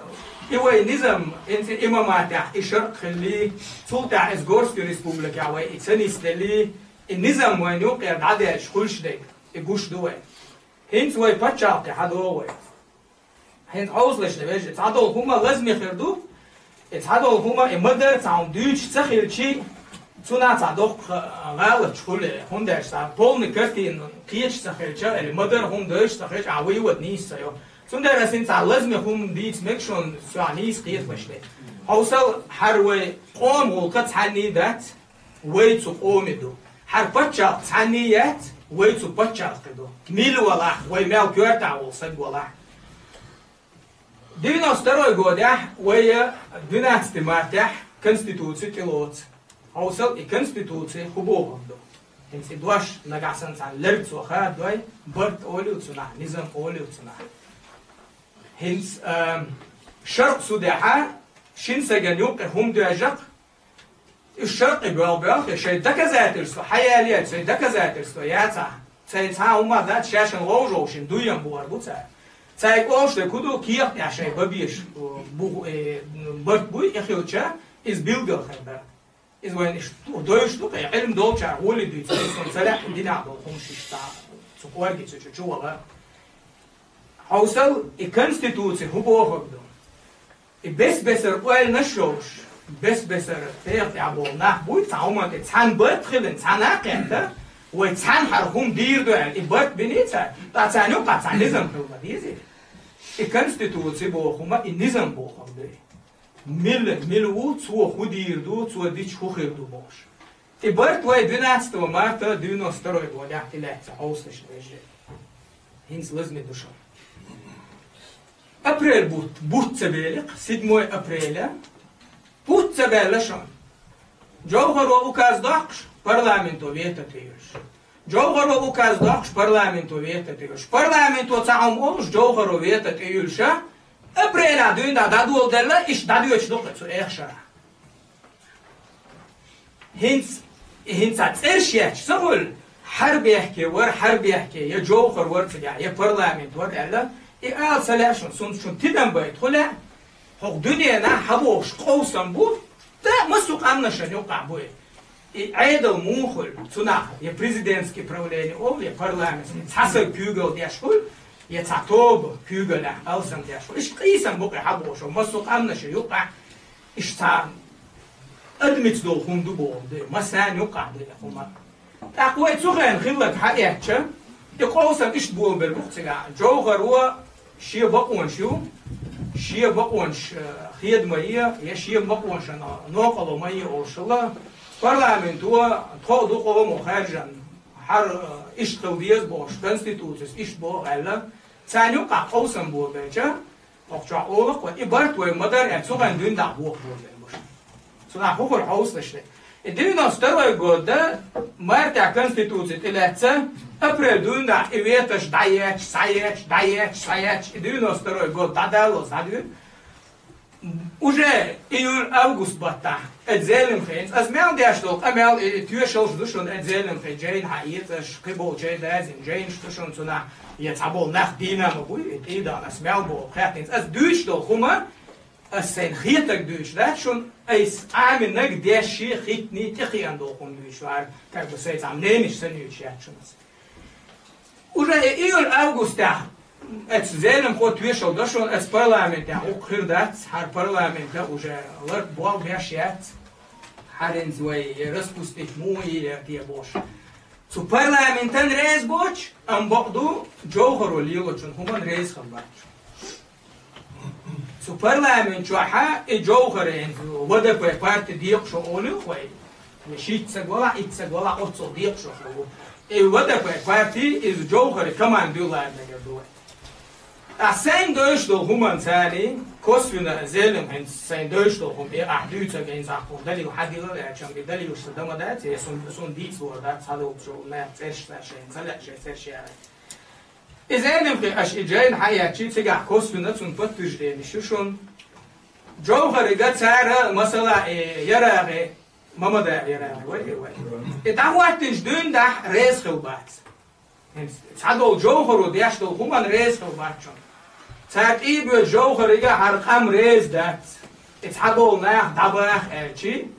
и вай низам, хӀинца имаматехь и шаркъ хилли, цул тӀаьхьа иза Горский республикехь вай и ца нисделли, и низам вайн юккъера дӀадаьлча хуьлуш дерг, и гуш ду вай. ХӀинца вай пачхьалкхе хьадогӀу вай. ХӀинца хьовсалаш дан вежа, цхьадолу хӀума лазаме хир ду, и цхьадолу хӀума, и ма-дарра цхьа хӀума дуьйцуш ца хилчий, цунах цхьа доккха гӀалаташ хуьлу, хӀунда аьлча цхьа полный картина кхеташ ца хилча, или ма-дарра хӀума девзаш ца хилча, ахь вывод нийса ца йо. Цундела ас хӀинца цхьа лазаме хӀума дийца мега шуна, со ахь нийса кхеталаш де. Хьовсал, хӀара вай къоман гӀуллакх цхьанний дац, вай цу къоме ду. ХӀара пачхьалкх цхьанний яц, вай цу пачхьалкхе ду. Мила валахь, вай мел коьртахь волу саг валахь. Девяносто второй годехь вай двенадцатый мартехь конституци тӀелоцу. Хьовсал, и конституци хӀун бохург ду? ХӀинца и дош нагахь санна цхьана лерг цо хададой, барт олий цунах, низам олий цунах. ХӀинца, а, шаркъ судехьа шина сагана юккъе хӀума доьжжакх, уьш шаркъе боьлху-боьлху, я шайн доказательство хьаяле, цайн доказательство яцахь, цайн цхьа а хӀума дац, шаьшшинна гӀовжовшина дуйам бохур бу цара. Цаьрга олуш дерг хӀун ду, кехат тӀехь шайн бан безаш, бу-, э, барт буй, и хилча, иза билггал хир дара. Иза вайна иштта довзуш ду, кхин Ӏилма долчара гӀоле дуьйцу, иза ца лаьа динехь долу хӀумнаш иштта цу кӀорге цу чу чу вала. Хьовсал, и конституци хӀун бохург ду? И бес-бесара ойланаш йолуш, бес-бесара пхьегӀа тӀехь болу нах буй, цхьа хӀуманна тӀе цхьаьна барт хилина, цхьаьна а кхетта, вай цхьаьна хӀара хӀума дийр ду аьлла, и барт биний цара, ткъа царна юккъахь цхьа низам хила ма дезий. И конституци боху хӀума, и низам бохург ду. Мила, мила ву, цо хӀун дийр ду, цо дича хӀун хир ду бохуш. И барт вай двенадцатого марта девяносто второй годехь тӀелаьцна хьовсалаш вежарий. ХӀинца лазаме ду шуна. Апрель бутт, бутт ца беликх, седьмой апреля, бутт ца баьлла шуна. Джовхаро указ доккхуш, парламенто вето тӀеюьллуш. Джовхаро указ доккхуш, парламенто вето тӀеюьллуш. Парламенто цхьа хӀума олуш, Джовхаро вето тӀеюьллуша, апрелехь дуьйна дӀа дӀадоладелла, иштта дӀадоьдуш ду кхин цу эх шарахь. ХӀинца, хӀинца цӀераш етташ ца хуьлу, хӀара бехке вара, хӀара бехке, я Джовхар вара цигахь, я парламент вара аьлла, и ала ца лаьа шуна, суна шуна тидам байта хӀун лаьа, хӀокху дуьненахь хьан бохуш къовсам бу, да, массо а къаьмнашна юккъахь бу и. И Ӏедал муха хуьлу, цунах я президентский правление олу, я парламентский, цхьа саг куьйгалла деш хуьлу, я цхьа тоба куьйгаллехь алсам деш хуьлу. Иштта къийсам бу кхин хьан бохуш, массо а къаьмнашна юккъахь, иштта цхьа адамца долу хӀума ду бохург ду, массарна юккъахь ду и хӀума. ТӀаккха вай цу хенахь хилларг хьаэцча, и къовсам иштта болабелла бу-кх цигахь. Джовхаро шен бакъонаш ю, шен бакъонаш, э, хеда ма е, я шен бакъонашна новкъарло ма е олуш хилла. Парламенто тхо а ду къомо хаьржина, хӀара, э, иштта хила деза бохуш, конституцис иштта боху аьлла, царна юккъахь къовсам болабелча, Охчохь олакх вай, и барт вай ма-дарра аьлла, цу хенахь дуьйна дӀа боху боху бу шуна. Цунах хӀун хуьлу хьовсалаш де. И девяносто второй год, да, мартехь Конституци тӀелаьцна, апрель дуьйна и веташ дӀаетташ, схьаетташ, дӀаетташ, схьаетташ, и девяносто второй год дӀадаллалц дӀадуьйна. Уже июль-август баттахь, эцу Зелимхинца, ас мел деш долу къамел и тоьшаллаш ду шуна, эцу Зелимхин жайна хьаэцаш, кхиболчу дазийна жайнаш ду шуна цунах, я цхьаболу нах дийна ма буй, и тӀедалла ас мел боху хаьттинца. Ас дуьйцуш долу хӀума, ас сайна хетарг дуьйцуш дац шуна, айса Ӏамийнарг, дешший, хӀиттаний, тӀекхиъна долу хӀума дуьйцуш вара, как бы сайца мненеш санна юьйцуш яц шуна ас. Уже и июль-августехь эцу Зелимхо тоьшалла до шуна, эцу парламентехь хӀокху хир дац, хӀара парламента уже ларт болх беш яц, хӀара хӀинца вай распустить муха йийр те бохуш. Цу парламентан реза боцуш, амма бакъ ду, Джовхаро лелочун хӀуманна реза хилла бац. Цу парламент чохь и Джовхаран В Д П парти декъашхо олуьйла вай, я шийтта саг валахь, итт саг валахь, оццул декъашхо ву. И В Д П парти иза Джовхаран командуьй лара мегар ду вай. Ткъа сайна девзаш долу хӀуманна царний, косвенно Зелимхинца сайна девзаш долу хӀума, и ахь дуьйцург, хӀинца ахь кхунна далил хьадилла аьлча, и далилаш сан дан ма дац, я сун, сун дийца луур дац, хьадолчу нах цӀераш ца шайна, ца лаьа шайн цӀераш яра. Иза Зелимхин аша и жайна хьаэцчи, цигахь косвенно цунна подтвержденеш ю шуна. Джовхарига цара, масала, и Ярагъи, Мамадаев Ярагъи, вай, вай. И дӀахӀоттинчу дуьйна дахь реза хилла бац. ХӀинца цхьадолу Джовхаро деш долу хӀуманна реза хилла бац шуна. Цара тӀе а боьду Джовхарига хӀара къам реза дац. И цхьаболу нах дӀабаха аьлчи,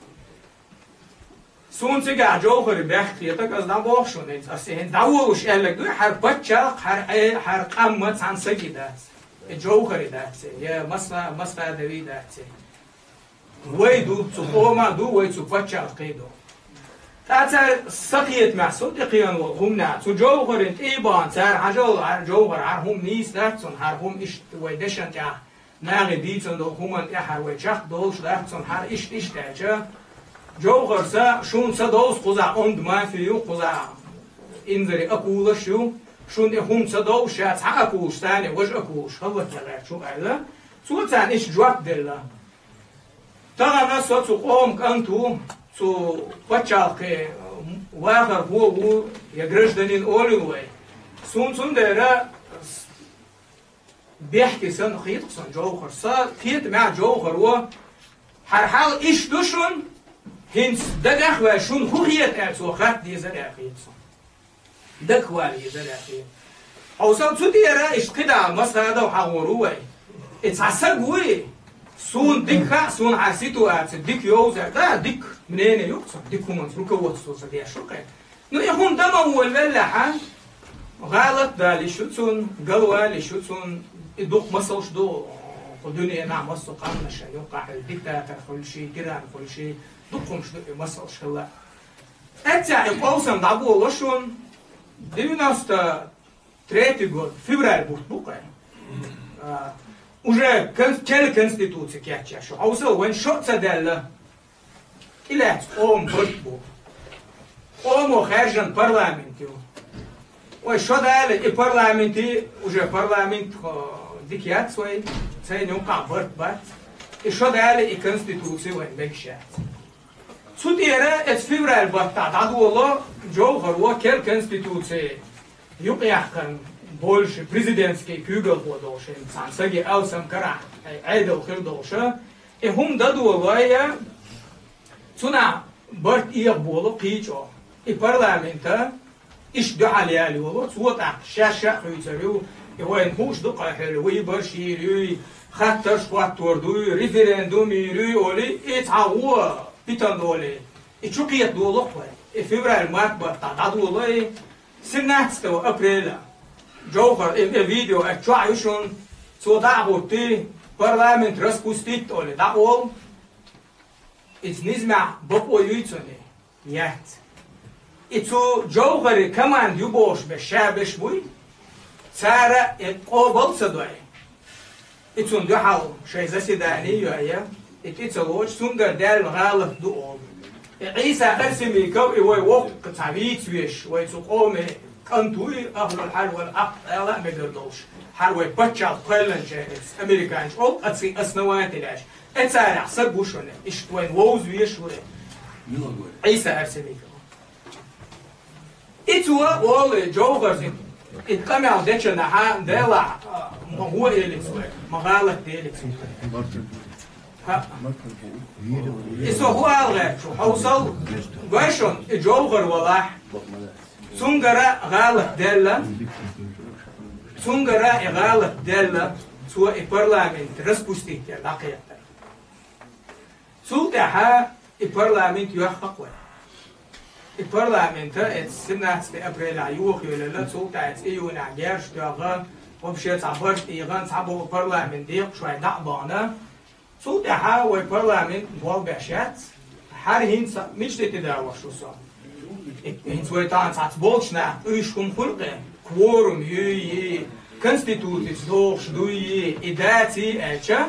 Суна цигахь Джовхари бехк хетарг, ас дӀабоху шуна, хӀинца ас и хӀинца дӀаволуш аьлларг дуй, хӀара паччалкх, хӀара Ӏе-, хӀара къам цхьана саги дац. И Джовхари дац, я Масха-, Масхадови дац. Вай ду, цу къома ду, вай цу паччалкхе ду. Ткъа цара са кхетамехь, со тӀекхиъна волу хӀуманехь, цу Джовхарин тӀе а бахана, цара хьажал, хӀара Джовхар, хӀара хӀума нийса дац цунна, хӀара хӀума иштта вай дешан тӀехь нахе дийцина долу хӀуманна тӀехь хӀара вай чекхдолуш дац цунна, хӀара иштта, иштта аьлча, Джовхар, сан, шуна ца довза кхузахь онда мафи ю, кхузахь инзаре акулаш ю, шуна и хӀума ца довза, ша цхьа акулаш, царна важа акулаш хӀаллакьян гӀерташ ву аьлла, цо царна иштта жоп делла. Тахана со цу къоман кӀант ву, цу паччалкхе вахархо а ву, я гражданин олийла вай. Суна цундела бехке санна хета-кх сан Джовхар. Сан кхетамехь Джовхаро, хӀара хьал иштта ду шуна, хӀинца дагахь а ваьлла, шуна хӀун хета аьлла цо хатта дезара аьлла хета суна. Дагахь вала везара аьлла хета. Хьовсал, цу тӀера иштта кхидӀа Масхадов хьахор ву вай. И цхьа саг вуй, суна дика хаьа, суна хьан ситуаци дика йовзар. Да, дика мнение ю-кх цуьнан, дика хӀуманца руководство сан деш ву-кх. Ну, и хӀума дан ма волавеллехь, гӀалат далийш ю цунна, галвалийш ю цунна, и дукха масалш ду, кху дуьненахь массо а къаьмнашна юккъахь хилла, диктатор хуьлуш, тиран хуьлуш, дукха хӀумаш ду и масалш хилла. Эццехь и къовсам дӀаболо шуна, девяносто третий год, февраль бутт бу-кх. А, уже кон-, кел конституци кечъеш ю. Хьовсал, вайн шо а ца даьлла, тӀелаьцна къоман барт бу. Къомо хаьржина парламент ю. Вай шо дала и парламенти, уже парламент, хо, дика яц вай, цайна юккъахь барт бац. И шо дала и конституци вайн мегаш яц. Цу тӀера эцу февраль баттахь дӀадоло Джовхаро кел конституци юкъаяьккхина болуш, президентский куьйгалхо долуш, цхьана саге алсам карахь Ӏедал хир долуш, и хӀума дан долой, цунахь барт эха болу кхечо. И парламента иштта дуьхьал яла йолу, цо тӀаккха шаьш а хуьйцур ю, и вайна хууш ду-кх хьуьлла, выбораш йийр юй, хаттарш хӀоттор дуй, референдум йийр юй олий, и цхьа вон питана долий. И чу кхета долу-кх вай. И февраль-март баттахь дӀадолой, семнадцатого апреля. Джовхар, и, и видео а чохь ю шуна, цо дӀа а хӀуттий, парламент распустить олий, дӀа олу. Иза низамехь бакъо юй цуьнан? Яц. И цу Джовхаран команда ю бохуш берш ша берш буй? Цара и къобал ца дой. И цунна дуьхьал шайн заседани а йой, и тӀе ца лоцуш, цуьнгара даьлла гӀалат ду олу. И Ӏийса Арсемиков, и вай воккха цхьа вийца веш, вай цу къоман кӀант вуй, ахлул хьал вал Ӏакъ ала а мегар долуш, хӀара вай паччалкх кхоьллинчеран, американчу олу, ацкий основатель аьлла. И царах саг ву шуна, иштта вайна вовза веш ву. Ӏийса Арсеников. И цо олу Джовхарца, и къамел дечунахьа, делахь, а, ма гӀо элира цо, ма гӀалат делира цо. ХӀаъ. И со хӀун ала гӀерташ ву, хьовсал, гой шуна, и Джовхар валахь, цуьнгара гӀалат даьлла, цуьнгара и гӀалат даьлла, цо и парламент распустить яр, дӀакхетар. Цул тӀаьхьа и парламент йоьхна-кх вай. И парламент, эцу семнадцатое апрелехь йохаелла, цул тӀаьхьа эцу июнехь герз тоьхна, вообще цхьа барт ийгӀан, цхьаболу парламент декъашхой дӀа а бахана. Цул тӀаьхьа вай парламент болх беш яц. ХӀара хӀинца мича тӀе тидалош ву со? ХӀинца вай тахана цхьацца болчу наха уьш хӀума хуьлу-кх, кворум юй, конституцица догӀуш дуй, и даций аьлча,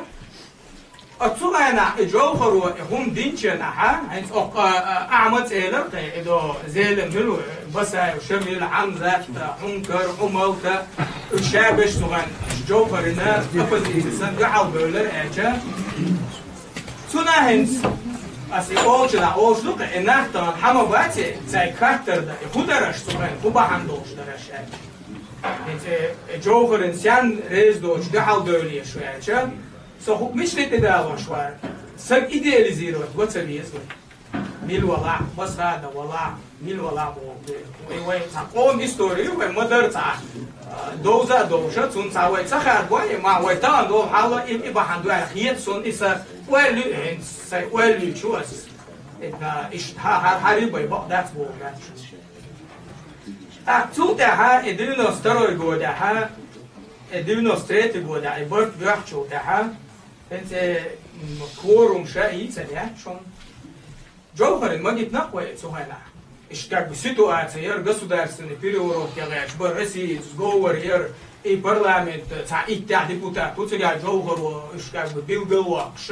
оцу хенахь и Джовхаро и хӀума динчу хенахьа, хӀинца оккха, а, а, Ахьмад элира-кх, и до Зелим хӀуьлу, Басаев Шамил, Хьамзат, Хьункар, Ӏумалта, уьш ша берш цу хенахь Джовхарна оппозици санна дуьхьал бевлира аьлча, цунах хӀинца, аса и олучунах олуш ду-кх, и нах тахана хьан ма бац, цаьрга хаттар дан, и хӀун дара аша цу хенахь, хӀун бахьана долуш дара аша аьлча. ХӀинца и Джовхарна сенна реза доцуш дуьхьал девлла шу аьлча, со хӀу мича тӀе тӀедалош вара? Саг идеализировать ван ца веза вай. Мила валахь, Масхадов валахь, мила валахь боху. И вай цхьа къоман истори ю, вай ма-дарра цхьа, а, довза а довша, цунна цхьа вай ца хадабой, ма вай тахана долу хьал и, и бахьана ду аьлла хета суна, и сан ойла ю, хӀинца сайн ойла юьйцу аса. Иштта хьа-, хьа-, хьарий бай бакъ дац боху дац. ТӀаккха цул тӀаьхьа, и девяносто второй годехьа, и девяносто третий годехь, и барт боьхначул тӀаьхьа, хӀинца, м, кворум ша йийца яц шуна. Джовхарна ма гитина-кх вай цу хенахь. Иштта как бы ситуация яра, государственный переворот яхаш бара, Россия сговор яра, и парламент цхьа иттех депутат ву цигахь Джовхаро, иштта как бы билгалвоккхуш,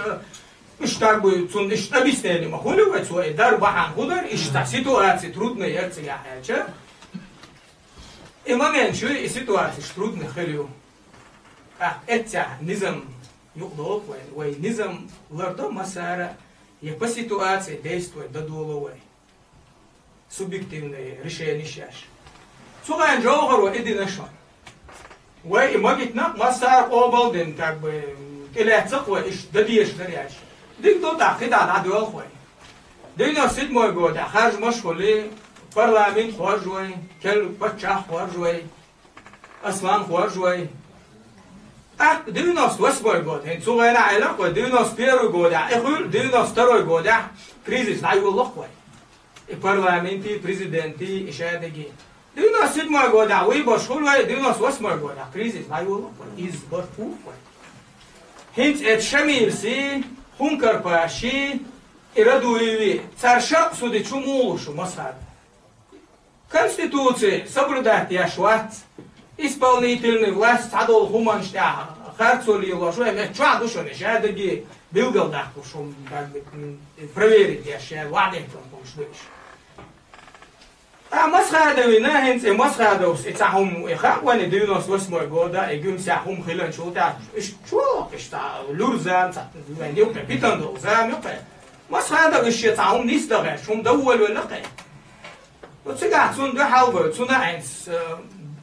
иштта как бы цунна иштта объяснение ма хуьлу вай цо, и дар бахьана хӀун дара, иштта цхьа ситуация трудная яра цигахь аьлча. И момент ю, и ситуацияш трудный хир ю. ТӀаккха эццехь низам юкъадолу вай, вай низам лардо массара, я по ситуации действовать дан долу вай. Субъективные решенияш еш. Цу хенахь Джовхаро и дина шуна. Вай и ма гитина-кх, массара къобал дина, как бы, тӀелаьцна-кх вай, иштта дан дезаш дара аьлча. Дика ду, тӀаккха кхидӀа дӀадоьлху вай. Девяносто седьмой годехь харжамаш а хуьлий, парламент хоржу вай, кел паччахь хоржу вай, Аслан хоржу вай. ТӀаккха девяносто восьмой год, хӀинца цу хенахь аьлла-кх вай, девяносто первый годехь и хуьлу, девяносто второй годехь кризис дӀайоллу-кх вай. И парламентий, президентий, и шадерригий. Девяносто седьмой годехь вуй баш хуьлу вай, девяносто восьмой годехь кризис дӀайоллу-кх вай. Изза барт бу-кх вай. ХӀинца эцу Шамилсий, Хункарпаший, и Радуевий, цара шаркъ суди чу муха луш ву Масхадов? Конституци соблюдать еш вац, исполнительный власть цхьадолу хӀуманаш тӀехь харцо лелош ву, эм, чохь ду шуна, шадерригий билгалдаккхуш хӀума, как бы, м, проверить еш, шаьш ваӀда хӀиттина хӀумаш ду уьш. Ткъа Масхадовна, хӀинца и Масхадовс и цхьа хӀума, и хаьа вайна девяносто восьмой года, и Гуьмсехь хӀума хиланчул тӀаьхьа, уьш чу воккхуш цхьа луьра зама, цхьа вайн юккъе питана долу зама юккъе. Масхадов уьш шен цхьа хӀума нисдахьеш, хӀума дан волавелла-кх. Ну, цигахь цунна дуьхьал бевлла, цунна хӀинца, э,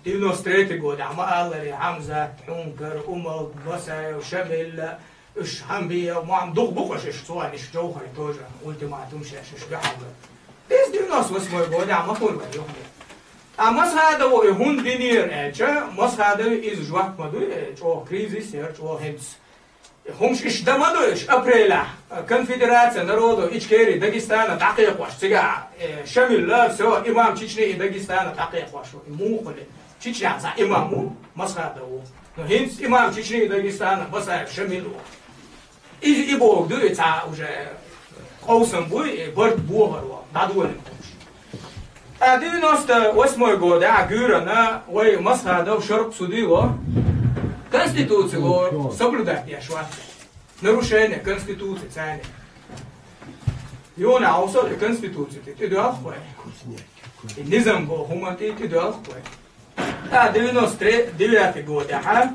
девяносто третий годехь ма-аллара, Хьамзат, Хьункар, Умал, Басаев, Шамилла, уьш Хьамбиев, Мохьмад, дукха бу-кх уьш, уьш цу хенахь, уьш Джовхаре тоже ультиматум еш, уьш дуьхьал бевлла. Иза девяносто восьмой годехь ма хуьлу вайн юххе. Ткъа Масхадово и хӀунда динера аьлча, Масхадовн иза жоп ма ду, э, чӀогӀа кризис яра, чӀогӀа хӀинца. ХӀумаш иштта дан ма ду уьш, апрелехь, э, конфедерация народов Ичкерии Дагестана дӀакхайкхош, цигахь, э, Шамилла, всё, имам Чечни и Дагестана дӀакхайкхош ву. И муха хуьлу? Чечнехь цхьа имам ву, Масхадов ву. Но хӀинца имам Чечни и Дагестана Басаев Шамил ву. Иза и бохург ду, и цхьа уже къовсам буй, и барт бохар ву, дӀадолийна хӀумаш. ТӀаккха девяносто восьмой годехь гуьйранна вай Масхадов шаркъ суди ло, конституци ло, соблюдать еш вац. Нарушение конституции царна. Юна Ӏовсал и конституци тӀе тӀедоьлху вай. И низам боху хӀуманна тӀе тӀедоьлху вай. ТӀаккха девяносто девятый годехьа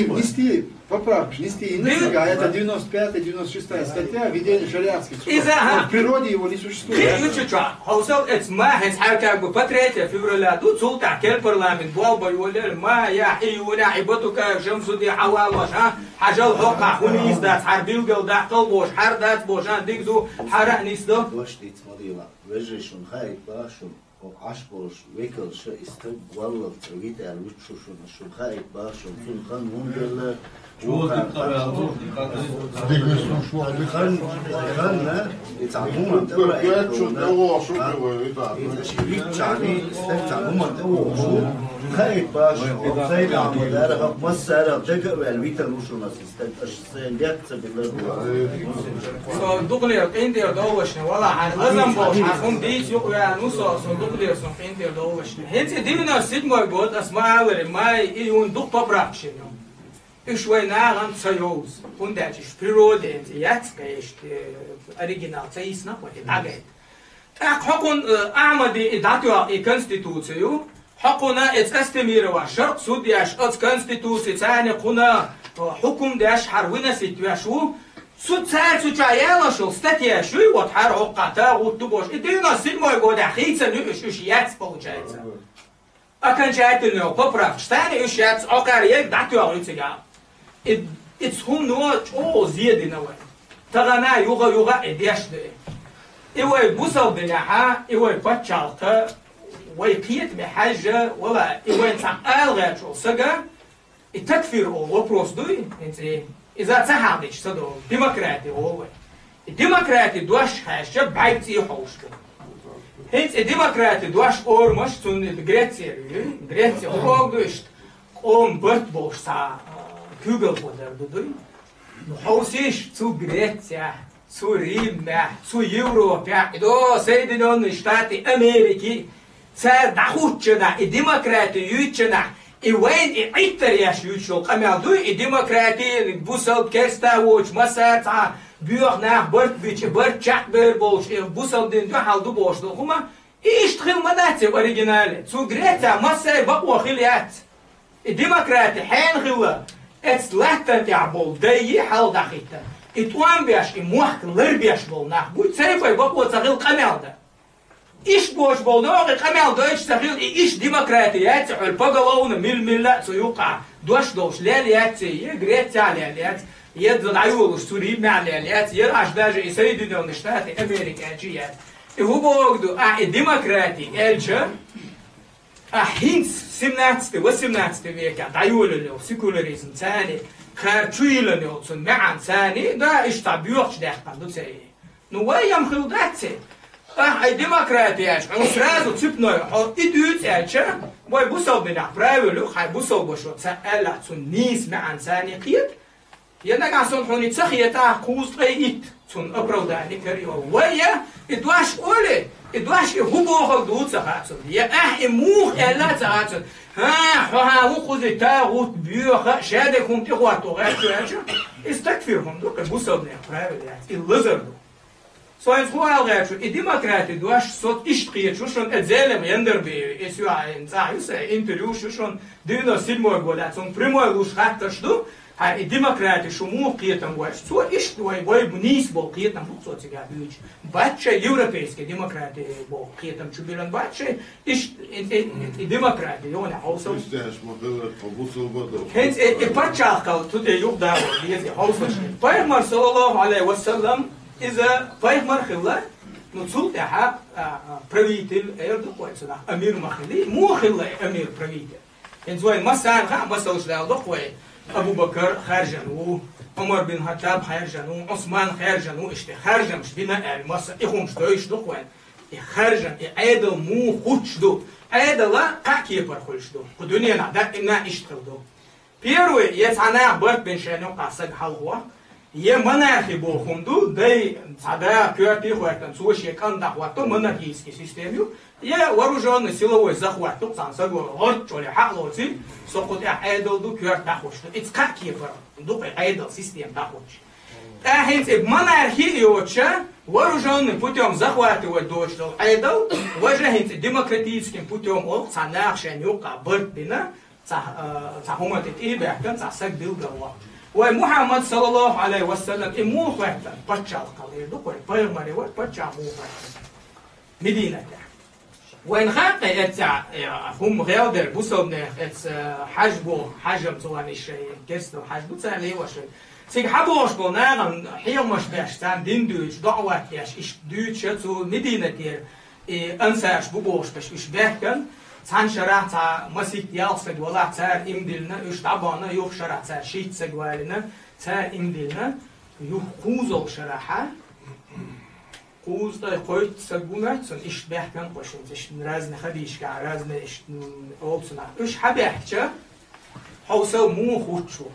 ним нести поправки, нести и нафига, это девяносто пятая, девяносто шестая статья, введение шариатских судов. Из-за, ага. Но в природе его не существует. Кхы ю чу чу, хьовсал эц ма, хьес хьаркаг бу по третье февраля ду, цул тӀа кел парламент, болба йолел, ма, я, и юня, и батука, жамсуди, хьавалош, а, хьажал хӀокха, хуни издац, хьар билгал да, калбош, хьар дац бош, а, дигзу, хьара нисдо. Дош диц ма дила. Вежарий, шун хаийтба шун, хӀокху Ӏаш болуш векалша и стаг валлалц витӀар вуьтуш ву шуна, шун хаийтба шун, цунна хан хӀунда делла, вукхара хан, хан, хан, и цхьа хӀуманна тӀе ваийталуна, и цхьа ши витчахьний, и стаг цхьа хӀуманна тӀе вогӀуш ву, хаийтба шун, хӀокху сайгӀа ма дара, хӀокху массара а дага а ваьлла витар ву шуна. Со дукхалера къинтӀера довлашна, вала хьан лазам болуш, хьан хӀума дийца юкъавеана ву со, со дукхалера сон къинтӀера довлашна. ХӀинца и девяносто седьмой год, ас ма аллара, май, июнь дукха поправкаш йина. Уьш вай нахана ца йовза, хӀунда аьлча уьш природе хӀинца яц кхечу, э, оригинал ца йисна вай, и дӀагайта. ТӀаккха хӀокхунна, э, Ахьмаде и дӀатоьхна и конституци ю, хӀокхунна эца Астемирова шаркъ суд еш, оцу конституци царна кхунна, э, хьукум деш, хьара выносить веш ву. Суд цара цу чохь ялош йолу статьяш юй, вот хьара хӀокху тагӀут ду бохуш. И девяносто седьмой годехь хийцина ю уьш, уьш яц, получается. Окончательно поправкаш царна уьш яц, хӀокхара ерг дӀатоьхна ю цигахь. И, и цхьанна чӀогӀа зен дина вай. Тахана юха-юха и деш ду и. И вай бусалба динехь, и вай пачхьалкх, вай кхетаме хьаьжжа, вала, и вайн цхьа ала гӀерташ волу сага, и такфир олу вопрос дуй, хӀинца и, иза ца хьахдича ца долу, демократи олу вай. И демократи дош хаьжча, бӀаьрг цӀий хьовш ду. ХӀинца и демократи дош орамаш цунна и Греция ю, Греция хӀун боху ду иштта? Къоман барт болуш цхьа, а, куьйгалхо дар ду дуй. Ну, хьовсийша, цу Грецехь, цу Римехь, цу Европехь, и до Соединённые Штаты Америки, цара дӀахӀуттучунахь, и демократи юьйцучунахь, и вайна и Ӏиттар еш юьйцуш йолу къамел дуй, и демократи, бусалба, керста воцуш, массара цхьа боьха нах барт бича, барт чекхбер болуш, и бусалба дин дуьхьал ду бохуш долу хӀума, и иштта хила ма дац и в оригинале. Цу Грецехь массара бакъо хила яц. И демократи хьенан хилла, эцу латтана тӀехь болу дайи хьалдахиттина, и тӀом беш, и мохк ларбеш болу нах буй, церан вай бакъо ца хила къамел дан. Иштта боцуш болу нохе къамел дойтуш ца хила, и иштта демократи яц, хьуьлла поголовно мила-милла а цу юккъахь дош долуш лел яц, я Грецехь лел яц, я дӀайолуш цу Римехь лел яц, я аш даже и Соединённые Штаты Америки аьлча яц. И хӀун боху ду, ахь и демократи аьлча, А хӀинца семнадцатый, восемнадцатый векехь дӀайолалла йолу секуляризм царна, кхара чу йиллина йолу цунна маьӀна царна, да, иштта боьхачу даьккхина ду церан. Ну, вай ям хила дац и. Ахь, ай демократия аьлча, хьуна сразу цепной, хьо и дуьйцу аьлча, вай бусалба динехь правил ю, хьайн бусалбашо ца аьллахь, цунна нийса маьӀна царна кхета. Я нагахь санна хьуна и ца хета, ахь кхузткъе итт, цунна оправдание карайо. Вай я и дош олий, и дош и хӀун бохург ду ца хаьа цунна. Я ахь и муха аьлла ца хаьа цунна. ХӀан, хьо хьан ву кхузий тагӀут, боьха, шадерг хӀума тӀехӀотто гӀерташ ву аьлча, и стаг фир хӀума ду, кхин бусалба динехь правил яц, и лазар ду. Со хӀинца хӀун ала гӀерташ ву, и демократи дош со иштта кхеташ ву шуна, э, Зелим Яндарбиев, и соьгахь цӀахь ю сан интервьюш ю шуна, девяносто седьмой годехь цунна прямой луш хаттарш ду, хьан и демократи шу муха кхетам вайш? Цо иштта вай, вай нийса болу кхетам бу цо цигахь дуьйцуш. Бац шайн европейский демократи болу кхетам чу биллина бац шайн, иштта и, и, и, и демократи, йогӀана хьовсал. Христианаш ма хилла, тхо бусалба ду. ХӀинца и, и паччахьалкхал цу тӀе юхадалар деза, хьовсалаш. Пайхамар, саллаллаху Ӏалайхи ва саллам, иза пайхамар хилла, ну, цул тӀаьхьа, а, а, правитель эр ду-кх вай цунах, амир ма хилли, муха хилла и амир, правитель? ХӀинца вайн массарна хаьа, масалш даладо-кх вай, Абу-Бакар хаьржина ву, Ӏумар бин Хаттаб хаьржина ву, Ӏусман хаьржина ву, иштта хаьржамаш дина аьлла, масса и хӀумаш девзаш ду-кх вайн. И хаьржам, и Ӏедал муха хуттуш ду? Ӏедал кхаа кепара хуьлуш ду. Кху дуьненахь даимна иштта хилла ду. Первый, я цхьа наха барт бина шайна юккъахь саг хьалхаваккха, я монархи боху хӀума ду, дай цхьа да коьрте а хӀоьттина, цо шен кӀант дӀахӀотто, монархический система ю, я вооружённый силовой захват ду, цхьана саго гӀорт чӀоле хьа а лоций, со кху тӀехь Ӏедал ду, коьрта дӀахӀуттуш ду. Иза кхаа кепара ду-кх и Ӏедал, система дӀахӀуттуш. ТӀаккха хӀинца и монархи а йоцуша, вооружённый путём захватывать доцуш долу Ӏедал, важа хӀинца демократическим путём олу цхьа наха шайна юккъахь барт бина, цхьа, а, цхьа хӀума тӀе тӀе а баьхкина, цхьа саг билгал ваьккхина. Вай Мухьаммад, саллаллаху Ӏалайхи ва саллам, и муха хӀоьттина паччахьалкхал эр ду-кх вай, пайхамаре вара паччахь муха хӀоьттина Мединатехь. Вайна хаьа-кх эццехь, э, хӀума гӀелдер бусалбанех эццехь хьаж боху, хьажам цу вайн шайн керстанал хьаж ду царна лелош вай. Цига хьабохуш болу нахана хьехамаш беш, царна дин дуьйцуш, доӀа-ватта еш, иштта дуьйцуша цу Мединатера, и ансарш бу бохуш берш уьш баьхкина, цхьана шарахь цхьа масийтта ялх саг валахь, цара иман диллина, уьш дӀабахна, юха шарахь цара шийтта саг валийна, цара иман диллина, юха кхузолу шарахьа кхузткъе кхойтта саг ву моьтту суна, иштта баьхкина-кх уьш, иштта разный хадийшкахь, разный иштта, м, олу цунах. Уьш хьабаьхкича, хьовсал муха хуттуш ву.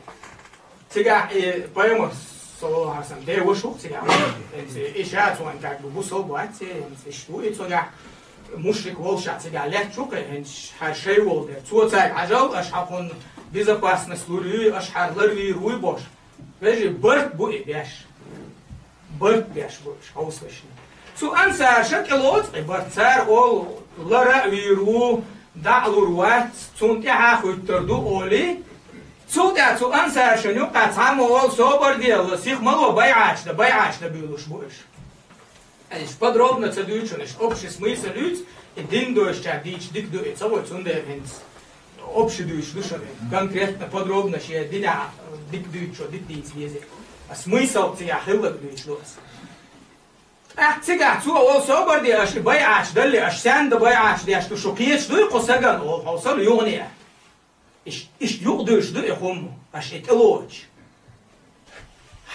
Цигахь и пайхамар, саллаллаху Ӏалайхи ва саллам, ден ваша ву-кх цигахь. И ша цунна как бы бусалба вац, и иштта ву и цигахь, мушрик волуш цигахь лаьтташ ву-кх, хӀинца хьара шай волу дела. Цо цаьрга хьажал, аша хьан кхунна безопасность лур юй, аша хьара ларвийр вуй бохуш. Вежарий, барт бу и беш. Барт беш бу уьш, хьовсалаш. Цу ансарша тӀелоцу и барт, цара олу, лара а вийр ву, дӀа а лур вац, цунна тӀаьхьа а хӀуьттур ду олий. Цул тӀаьхьа цу ансаршна юккъахь цхьаммо олу, собар де, сиха ма ло, байӀаташ дан, байӀаташ дан буьйлуш бу уьш. Ай, уьш подробно ца дуьйцу шуна, уьш общий смысл юьйцу, и дин доьшучара дийцича дика ду и, ца гой, цундела хӀинца общий дуьйцуш ду шуна, конкретно подробно шен динехь дика дуьйцучо дика дийца деза. А смысл цигахь хилларг дуьйцуш ду ас. ТӀаккха цигахь цо олу, собар де, аша и байӀаташ далле, аша сенна дан байӀаташ деш ду, шу кхеташ дуй кху сагана, олу, хьовсал юханехь. Иш-, иштта юкъадуьйш ду и хӀума, аша и тӀелоцуш.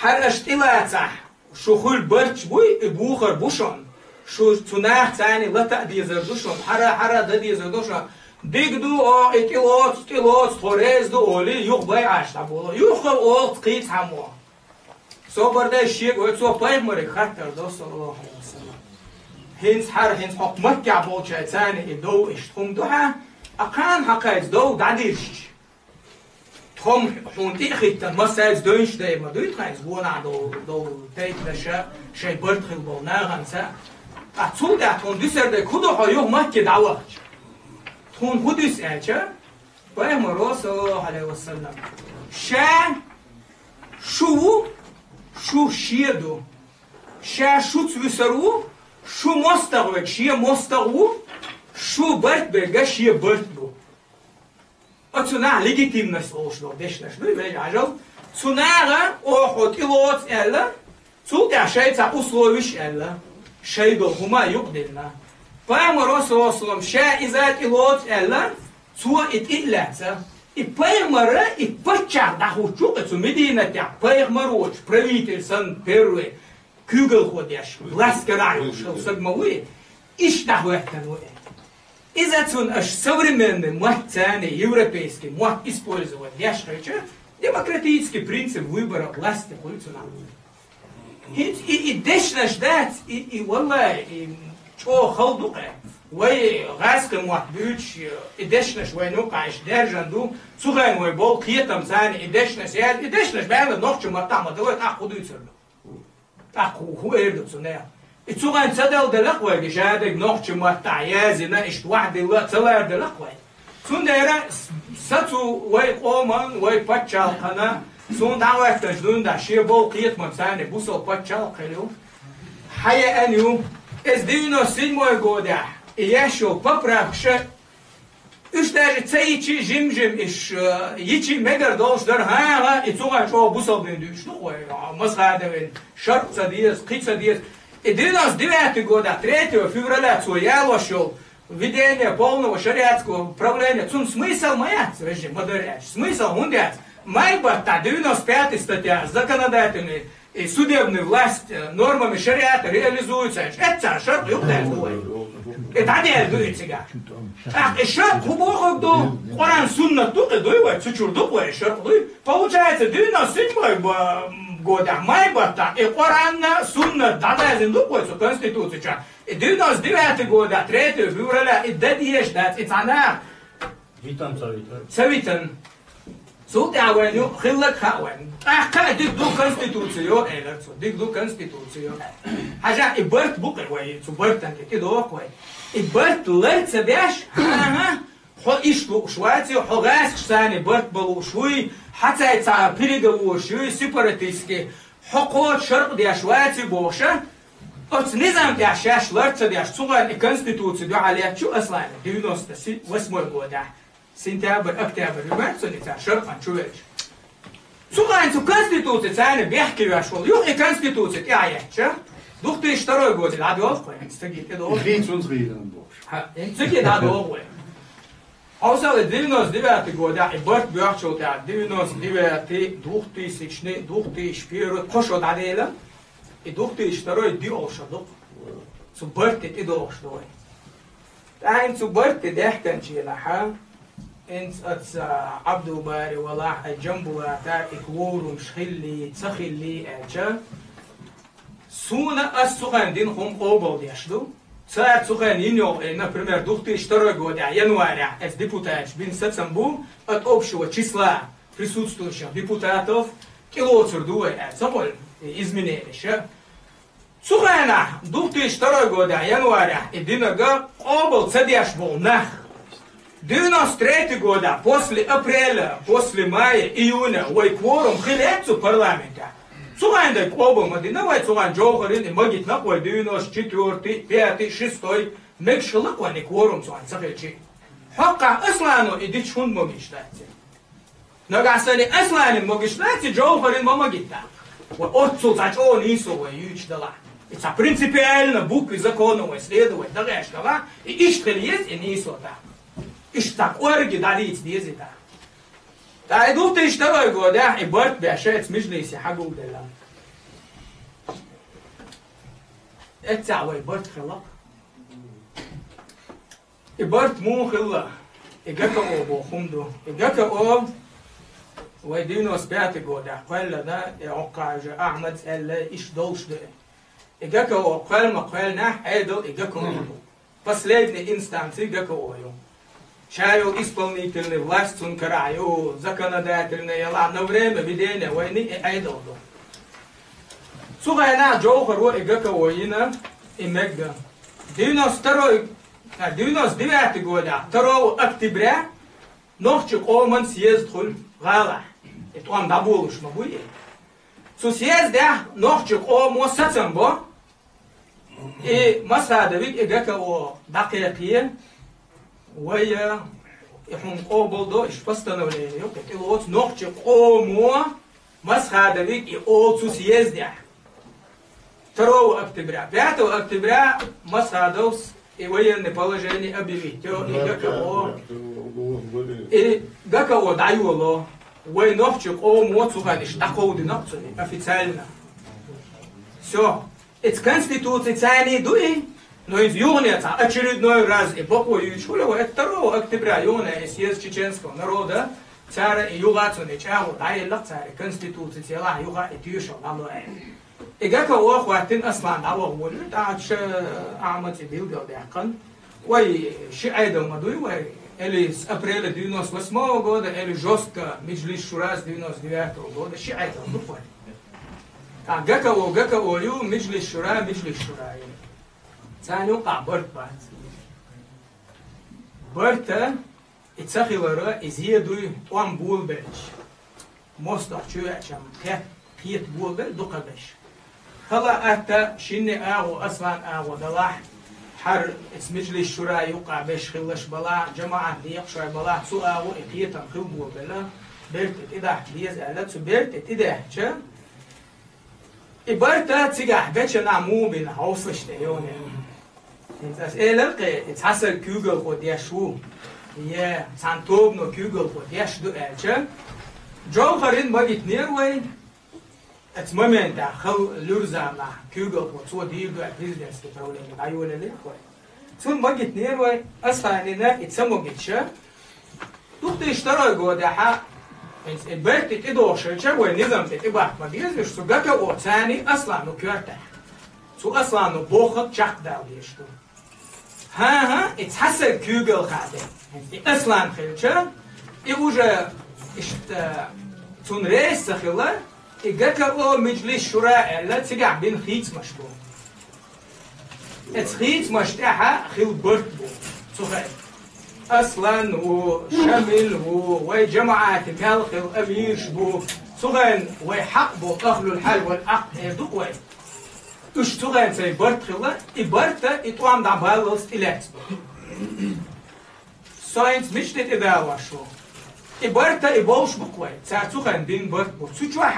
Хьара аша тӀелацахь, шу хуьлу барташ буй, и бухар бу шуна. Шу цу наха царна лата а дезар ду шуна, хьара, хьара дан дезар ду шуна. Дика ду, о, и тӀелоцу, тӀелоцу, тхо реза ду олий, юха байӀаташ дӀаболо. Юха олу кхин цхьаммо. Собар дай шега, вай цо пайхамаре хаттар до, саллаллаху Ӏалайхи ва саллам. ХӀинца хьара, хӀинца хьо Маккехь болчай царна и дов иштта хӀума ду хьан, а кхана хьан кхайца дов дӀадирзича. Тхо-м хьуна тӀе а хӀиттина, массайца девнаш дай ма дуй тхайнца, гонахь долу, долу тайпанаша, шайн барт хилла болу наханца. Ткъа цул тӀаьхьа тхуна дуьсар дерг хӀун ду, хьо юха Макке дӀавахча? Тхуна хӀун дуьсу аьлча, пайхамаро, саллаллаху Ӏалайхи ва саллам, ша шу ву, шу шен ду. Ша шуца вуьсур ву, шу мостагӀа верг шен мостагӀа ву, шу барт берг шен барт бу. Оцу нах легитимность олуш долу дешнаш ду, вежарий, хьажал. Цу наха, о, хьо тӀелоцу аьлла, цул тӀаьхьа шайн цхьа условиш аьлла, шайн долу хӀума юкъаделла. Пайхамаро, саллаллаху алейхи ва саллам, ша иза тӀелоцу аьлла, цо и тӀе а лаьцна. И пайхамар, и паччахь дӀахӀуттуш ву-кх цу Мединатехь, пайхамар воцуш, правитель санна, первый, куьйгалхо деш, власть карахь йолуш хилла стаг ма вуй, иштта дӀахӀоьттина ву и. Иза цунна аша современный мотт, царна европейский мотт использовать деш хилча, демократический принцип выбора власти хуьлу цунах. ХӀинца и, и дешнаш дац, и, и, валлахӀи, и чӀогӀа хала ду-кх. Вай гӀазкхийн мотт буьйцуш, и дешнаш вайна юкъахь иштта даьржина ду, цу хенахь вай болу кхетам царна и дешнаш яьлла, и дешнаш баьлла нохчийн маттахь ма ду, вай тӀаккха хӀун дуьйцур ду? ТӀаккха хӀун, хӀун эр ду цунах? И цу хенахь ца дала делла-кх вайга, шадерг нохчийн маттахь язйина, иштта вахьдилла ца лара делла-кх вай. Цундела сацо вай къоман, вай пачхьалкхана, суна дӀахӀоьттинчу дуьйна шен болу кхетаман царна бусалба пачхьалкх хилла ю. Хьан еана ю? Иза девяносто седьмой годехь и еш йолу поправкаш, уьш даже ца йичи, жим-жим иш, э, йичи мегар долуш дара, хӀан-хӀа, и цу хенахь чӀогӀа бусалба дин дуьйцуш ду-кх вай, а, Масхадовна, шарӀ ца деза, кхин ца деза. И девяносто девятый годехь, третьего февраля цо ялош йолу введение полного шариатского правления, цуьнан смысл ма яц, вежарий, ма дарра аьлча. Смысл хӀунда яц? Май баттахь девяносто пятая статья законодательной и судебной власть, э, нормами шариата реализуется аьлча, эццахь шарӀ юкъадаьлла ду вай. И дӀадаьлла ду и цигахь. ТӀаккха и шарӀ хӀун бохург ду? Къуръан, суннат ду-кх и, дуй вай, цу чуьра ду-кх вай и шарӀ, дуй. Получается, девяносто седьмой ба-, годехь, май баттахь, и Къуръанна, суннат дӀадаьзна ду-кх вай цу Конституци чохь. И девяносто девятый года, третьего февраля, и дан дезаш дац, и цхьа нах. Витан ца витан. Ца витан. Цул тӀаьхьа вайна ю, хилларг хаьа вайна. ТӀаккха а дика ду Конституцио, элира цо. Дика ду Конституцио. Хьажахь, и барт бу-кх вай, цу бартана тӀе тӀедогӀу-кх вай. И барт лар ца беш, хьан-хӀа, хьо иштта лууш вац, хьо гӀазкхашца барт бан лууш вуй, хьан цхьа переговораш юй, сепаратистский, хьо кхочу шарӀ деш вац бохуша, оцу низам тӀехь шаьш лар ца деш, цу хенахь и Конституци дуьхьал летташ ю Аслана, девяносто восьмой годехь, сентябрь, октябрь ю маьрца цунна и цара шарӀан чу велча. Цу хенахь цу Конституци царна бехке веш волу, юха и Конституци тӀаьхьа етташ, две тысячи второй годе дӀадоьлху вай, хӀинца стаге тӀедогӀу. Хин цунца гӀийран бохуш. ХӀа, хӀинца стаге дӀадогӀу вай. Хьовсал, и девяносто девятый годехь и барт боьхначул тӀаьхьа, девяносто девятый, двухтысячный, две тысячи первый, кхо шо дӀадела, и две тысячи второй диъолгӀа шо ду-кх. Цу барт тӀе тӀедогӀуш ду вай. ТӀаккха хӀинца цу барт тӀе даьхкинчу хенахь, хӀинца аца Ӏабдулбари валахь, ай Джамбулата и кворумаш хилли, ца хилли аьлча, суна ас цу хенахь дина хӀума къобалдеш ду. Цара цу хенахь йина йолу, э, например, две тысячи второй годехь, январехь, аса депутаташ бина сацам бу, от общего числа присутствующих депутатов тӀелоцур ду вай аьлла, ца хуьлу, э, измененеш. Цу хенахь, две тысячи второй годехь, январехь, и динарг къобал ца деш болу нах, девяносто третий годехь, после апреля, после мая, июня, вай кворум хилла яц цу парламентехь. Цу хенахь дерг къобал ма дина вай, цу хенахь Джовхарина и магитна-кх вай, девяносто четвёртый, пятый, шестой, мегаш хилла-кх вайн и кворум цу хенахь ца хилча. ХӀокхахь Аслано и дича хӀунда ма мегаш дац? Нагахь санна Асланин могуш дац, и Джовхарин ма магита. Ва оццул цхьа чӀогӀа нийсо вай юьйцуш далахь. И цхьа принципиально букве закона вай следовать дагӀеш далахь, и иштта хила еза и нийсо тӀаккха. Иштта цхьа кӀорге дӀадийца деза и тӀаккха. ТӀаккха и две тысячи второй годехь и барт беш эца межлисе хьагулделла. Эццахь вай барт хилла. И барт муха хилла? И ГКО боху хӀума ду. И ГКО вай девяносто пятый годехь кхоьллина, и Ӏоккхажа Ахьмадс аьлла, иштта долуш ду и. И ГКО кхоьлла ма кхоьллинехь, Ӏедал и ГКО ду. Последняя инстанция ГКО ю. Ша йолу исполнительный власть цунна карахь ю, законодательная яла, на время введения войны и Ӏедал ду. Цу хенахь Джовхаро и ГКО йина, и мегга. Девяносто второй, а, девяносто девятый годехь, второго октября, нохчийн къоман съезд хуьлу гӀалахь. И тӀом дӀаболуш ма буй и. Цу съездехь нохчийн къомо сацам бо, и Масхадовиг и ГКО дӀакхайкхе, вай, э, и хӀума къобалдо, иштта постановление ю, кху тӀелоцу нохчийн къомо Масхадовиг и олу цу съездехь. Второго октября. Пятого октября Масхадовс И военное положение объявить, и ГКО. И ГКО дӀайоло. Вай нохчи къомо цу хана иштта дӀакховдина цунна официально. Всё. Эцу конституци царний ду и, но иза юхане цхьа очередной раз и бакъо юьйцуш хуьлу вай, это второго октября юхане и съезд чеченского народа, цара и юха цунна и чӀагӀо дӀаеллакх цара, конституци цӀе елахь юха и тоьшалла дӀало аьлла. И ГКО хӀоттийна Аслан дӀаваха волавелла, тӀаккха Ахьмада цӀе билгалдаьккхина. Вай ши Ӏедал ма дуй вай, или с апреля девяносто восьмого года, или жёстко Меджлис шура с девяносто девятого года, ши Ӏедал ду вай. ТӀаккха ГКО, ГКО ю, Меджлис шура, Меджлис шура ю. Царна юкъахь барт бац. Барта и ца хилара, и зе дуй тӀом болабелча. МостагӀа чу веача-м кхет-, кхета болабелла дукхагӀберш. ХӀара атта шинне агӀо, Аслан агӀо далахь, хӀара эцу Меджлис шура юкъахь берш хилалаш балахь, жамаӀат декъашой балахь, цу агӀо и кхетам хила болабелла, барт тӀедахьа деза аьлла, цу барт тӀедаьхьча, и барта цигахь бечанахь муха бина хьовсалаш тӀе йоне. ХӀинца ас элира кхе, и цхьа саг куьйгалхо деш ву, е цхьана тобано куьйгалхо деш ду аьлча, Джовхарина магитнера вай, оцу моментехь хала луьра заманахь куьйгалхо цо дийр ду аьлла президентский правление дӀайолаелира вай. Цунна магитнера вай, Асланина и ца магича, дукха тӀе иштта второй годехьа, хӀинца и барт тӀедогӀуш хилча, вай низам тӀе тӀебахка ма безаш, цу ГКО царний Аслано коьртехь. Цу Аслано бохург чекхдала дезаш ду. ХӀан-хӀа, и цхьа саг куьйгалхо деш. И Аслан хилча, и уже иштта цунна реза ца хилла, и ГКО Меджлис шура аьлла, цигахь бина хийцамаш бу. Эцу хийцамаш тӀехь хилла барт бу цу хенахь. Аслан ву, Шамил ву, вай жамаӀатан мел хилла амираш бу, цу хенахь вай хьакъ бу, ахлул хьал вал Ӏакъд эр ду вай. Уьш цу хенахь церан барт хилла, и барта, и тӀом дӀабаллалц тӀелаьцна бу. Со хӀинца мича тӀе тӀедалош ву? И барта и болуш бу-кх вай, цара цу хенахь бина барт бу. Цу чохь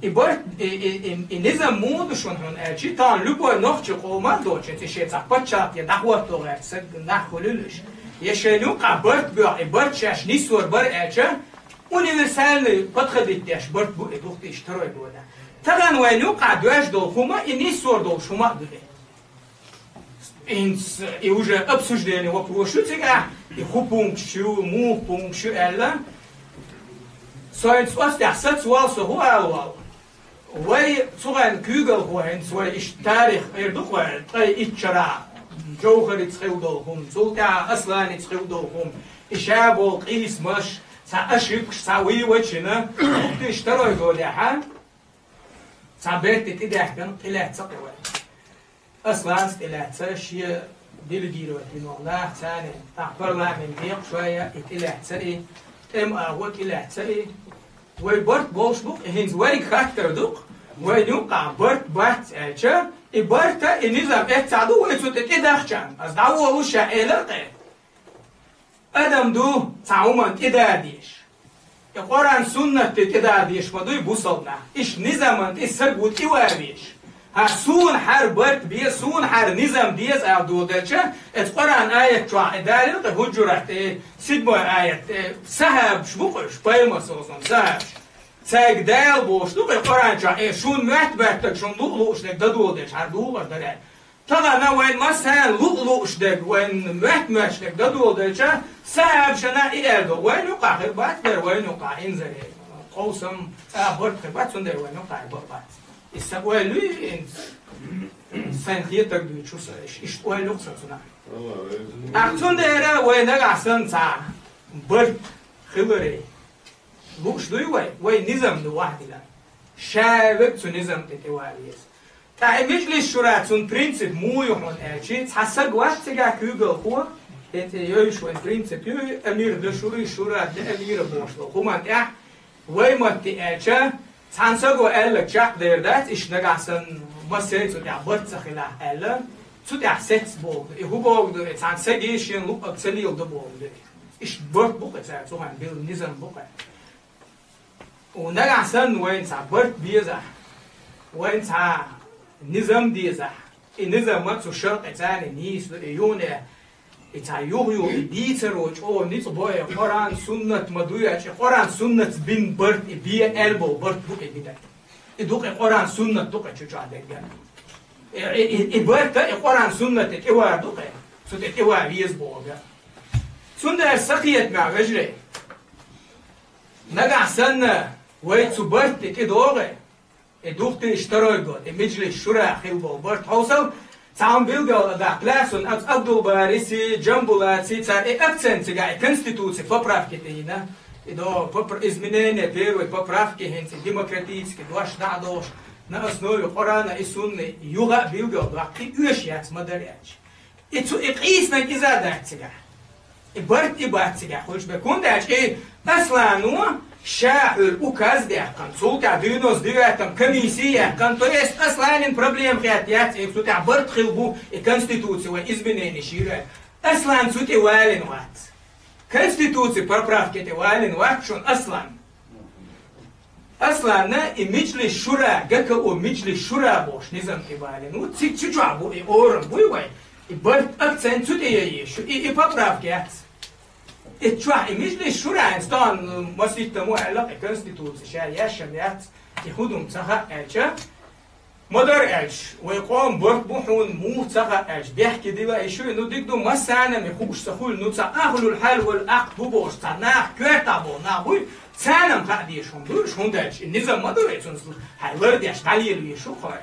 и барт, и, и, и, и низам муха ду шуна хьуна аьлча, тахана любой нохчи къоман доцуш, и шен цхьа пачхьалкх я дӀахӀотто гӀерташ саг нах хуьлийла уьш. Я шайна юкъахь барт боьху, и барт шаьш нисвар бара аьлча, универсальный подходить деш барт бу и дукха тӀе иштта второй года. Тахана вайна юкъахь доьжна долу хӀума, и нисвар долуш хӀума а ду и. ХӀинца и уже обсуждение вопрос ю цигахь, и хӀун пункташ ю, муха пункташ ю аьлла. Со хӀинца оцу тӀехь саца вала, со хӀун ала вала? Вай цу хенахь куьйгалхо хӀинца вай иштта тарих эр ду-кх вай, ткъе итт шарахь Джовхарица хилла долу хӀума, цул тӀаьхьа Асланица хилла долу хӀума, и ша болу къийсамаш, цхьа ошибкаш, цхьа вуй вачина, дукха тӀе иштта второй годехьа, цхьа барт тӀедаьхкина, тӀелаьцна-кх и вай. Асланца тӀелаьцна, шен делегировать йина нах царна, тӀаккха парламент декъашой а, и тӀелаьцна и, тӀеман агӀо тӀелаьцна и. Вай барт болуш бу-кх, и хӀинца вайга хаттар ду-кх, вайна юкъахь барт бац аьлча, и барта, и низам эццахь ду вай цу тӀе тӀедахчарна, ас дӀаволуш ша элира кхе. Адам ду цхьа хӀуманна тӀедадеш. И Къуръан-суннат тӀе тӀедадеш ма дуй бусалба нах. Иштта низаман тӀе саг ву тӀеварвеш. ХӀа, суна хӀара барт беза, суна хӀара низам деза аьлла доладелча, эцу Къуръан аят чохь и далийна кхе, Хьуджурат тӀе, седьмой аят тӀе, сахьабаш бу-кх уьш, пайхамар саллаллаху алейхи ва саллям сахьабаш. Цаьрга Дала бохуш ду кхе Къуръан чохь, э, шуна моьтту баьттарг шуна луъу лууш дерг дан доладелча, хӀара духар дара аьлла. Тахана вайна массарна луъу лууш дерг, вайна моьтту моьттуш дерг дан доладелча, сахьабашна и аьлла ду. Вайна юкъахь хир бац дера, вайна юкъахь инзаре, къовсам, цӀа барт хир бац, цундела вайна юкъахь хир бац. И сан ойла ю, и, сайн хетарг дуьйцуш сан, иш-, иштта ойла ю-кх сан цунах. ТӀаккха цундела вай нагахь санна цхьа барт хиларе. Лууш дуй вай, вай низам ду вахдина. Ша верг цу низам тӀе тӀевар веза. Ткъа и Меджлис шура цун принцип муха ю хьуна аьлча, цхьа саг вац цигахь куьйгалхо, хӀинца йовзуш вайн принцип ю, амир де шура, шура де амира бохуш долу хӀуманна тӀехь, вай матте аьлча, цхьана саго аьлларг чекхдер дац, иштта нагахь санна массеран цу тӀехь барт ца хилахь аьлла, цу тӀехь сецна боху ду. И хӀун боху ду, и цхьана саге шен луъург ца леладо боху ду. Иштта барт бу-кх и цара цу хенахь билла низам бу-кх. Нагахь санна вайна цхьа барт безахь, вайна цхьа низам дезахь, И низам ма цу шаркъе царна нийса ду, и юхне, и цхьа юха-юха, и дийцаро чӀогӀа ницкъ бо, и Къуръан, суннат ма дуй, и Къуръан, суннатца бина барт, и бе аьлла болу барт бу-кх и бина. И ду-кх и Къуръан, суннат ду-кх чу чохь дерг. И, и, и, и барт а и Къуръан, суннате тӀе вар ду-кх, цу тӀе тӀе вар веза боху. Цундела сакхетамехь, вежарий, нагахь санна вай цу барт тӀе тӀедогӀий, и духтийша тарой год, и миджлис шура хила болу барт хьовсал, цхьа хӀума билгал а даккха лаьа суна, ас Абдулбариси, Джамбулатси, цара и акцент цигахь, и конституци поправки тӀе йина, и до попр-, изменение первой поправки хӀинца и демократически дош дӀа а долуш, на основе Къуръана и сунны юха а билгал доккхий, оьшуш яц ма дара аьлча. И цу, и къийсаниг иза дац цигахь. И барт и бац цигахь хуьлуш бен. ХӀунда аьлча и Аслано ша хьуьлу указ даьккхина, цул тӀаьхьа девяносто девятом комиссия яьккхина, то есть Асланин проблема хетта яц, и цу тӀехь барт хила бу, и конституци вай изменени шира. Аслан цу тӀе валина вац. Конституци поправки тӀе валина вац шуна Аслан. Асланна и миджлис шура, ГКО миджлис шура бохуш низам тӀе балина. Ну, цига чу чохь бу и орам буй вай. И барт акцент цу тӀе яйе шу, и, и поправка яц. И чохь и миджлис шура, эн стан маситтамо аьлла, и конституци ша яшам яц, и худум ца хаьа аьлча, ма-дарра аьлча, вай къоман барт бу хьуна муха ца хаьа аьлча, бехке дила и шу, ну, дика ду, массарна а хууш ца хуьлу, ну, цхьа ахлул хьал вал акт бу бохуш, цхьа нах коьртахь болу нах буй, царна-м хаа дезаш хӀума ду, хӀунда аьлча и низам ма ду, и цунах хьайн лардеш дӀалелавеш шу кхой.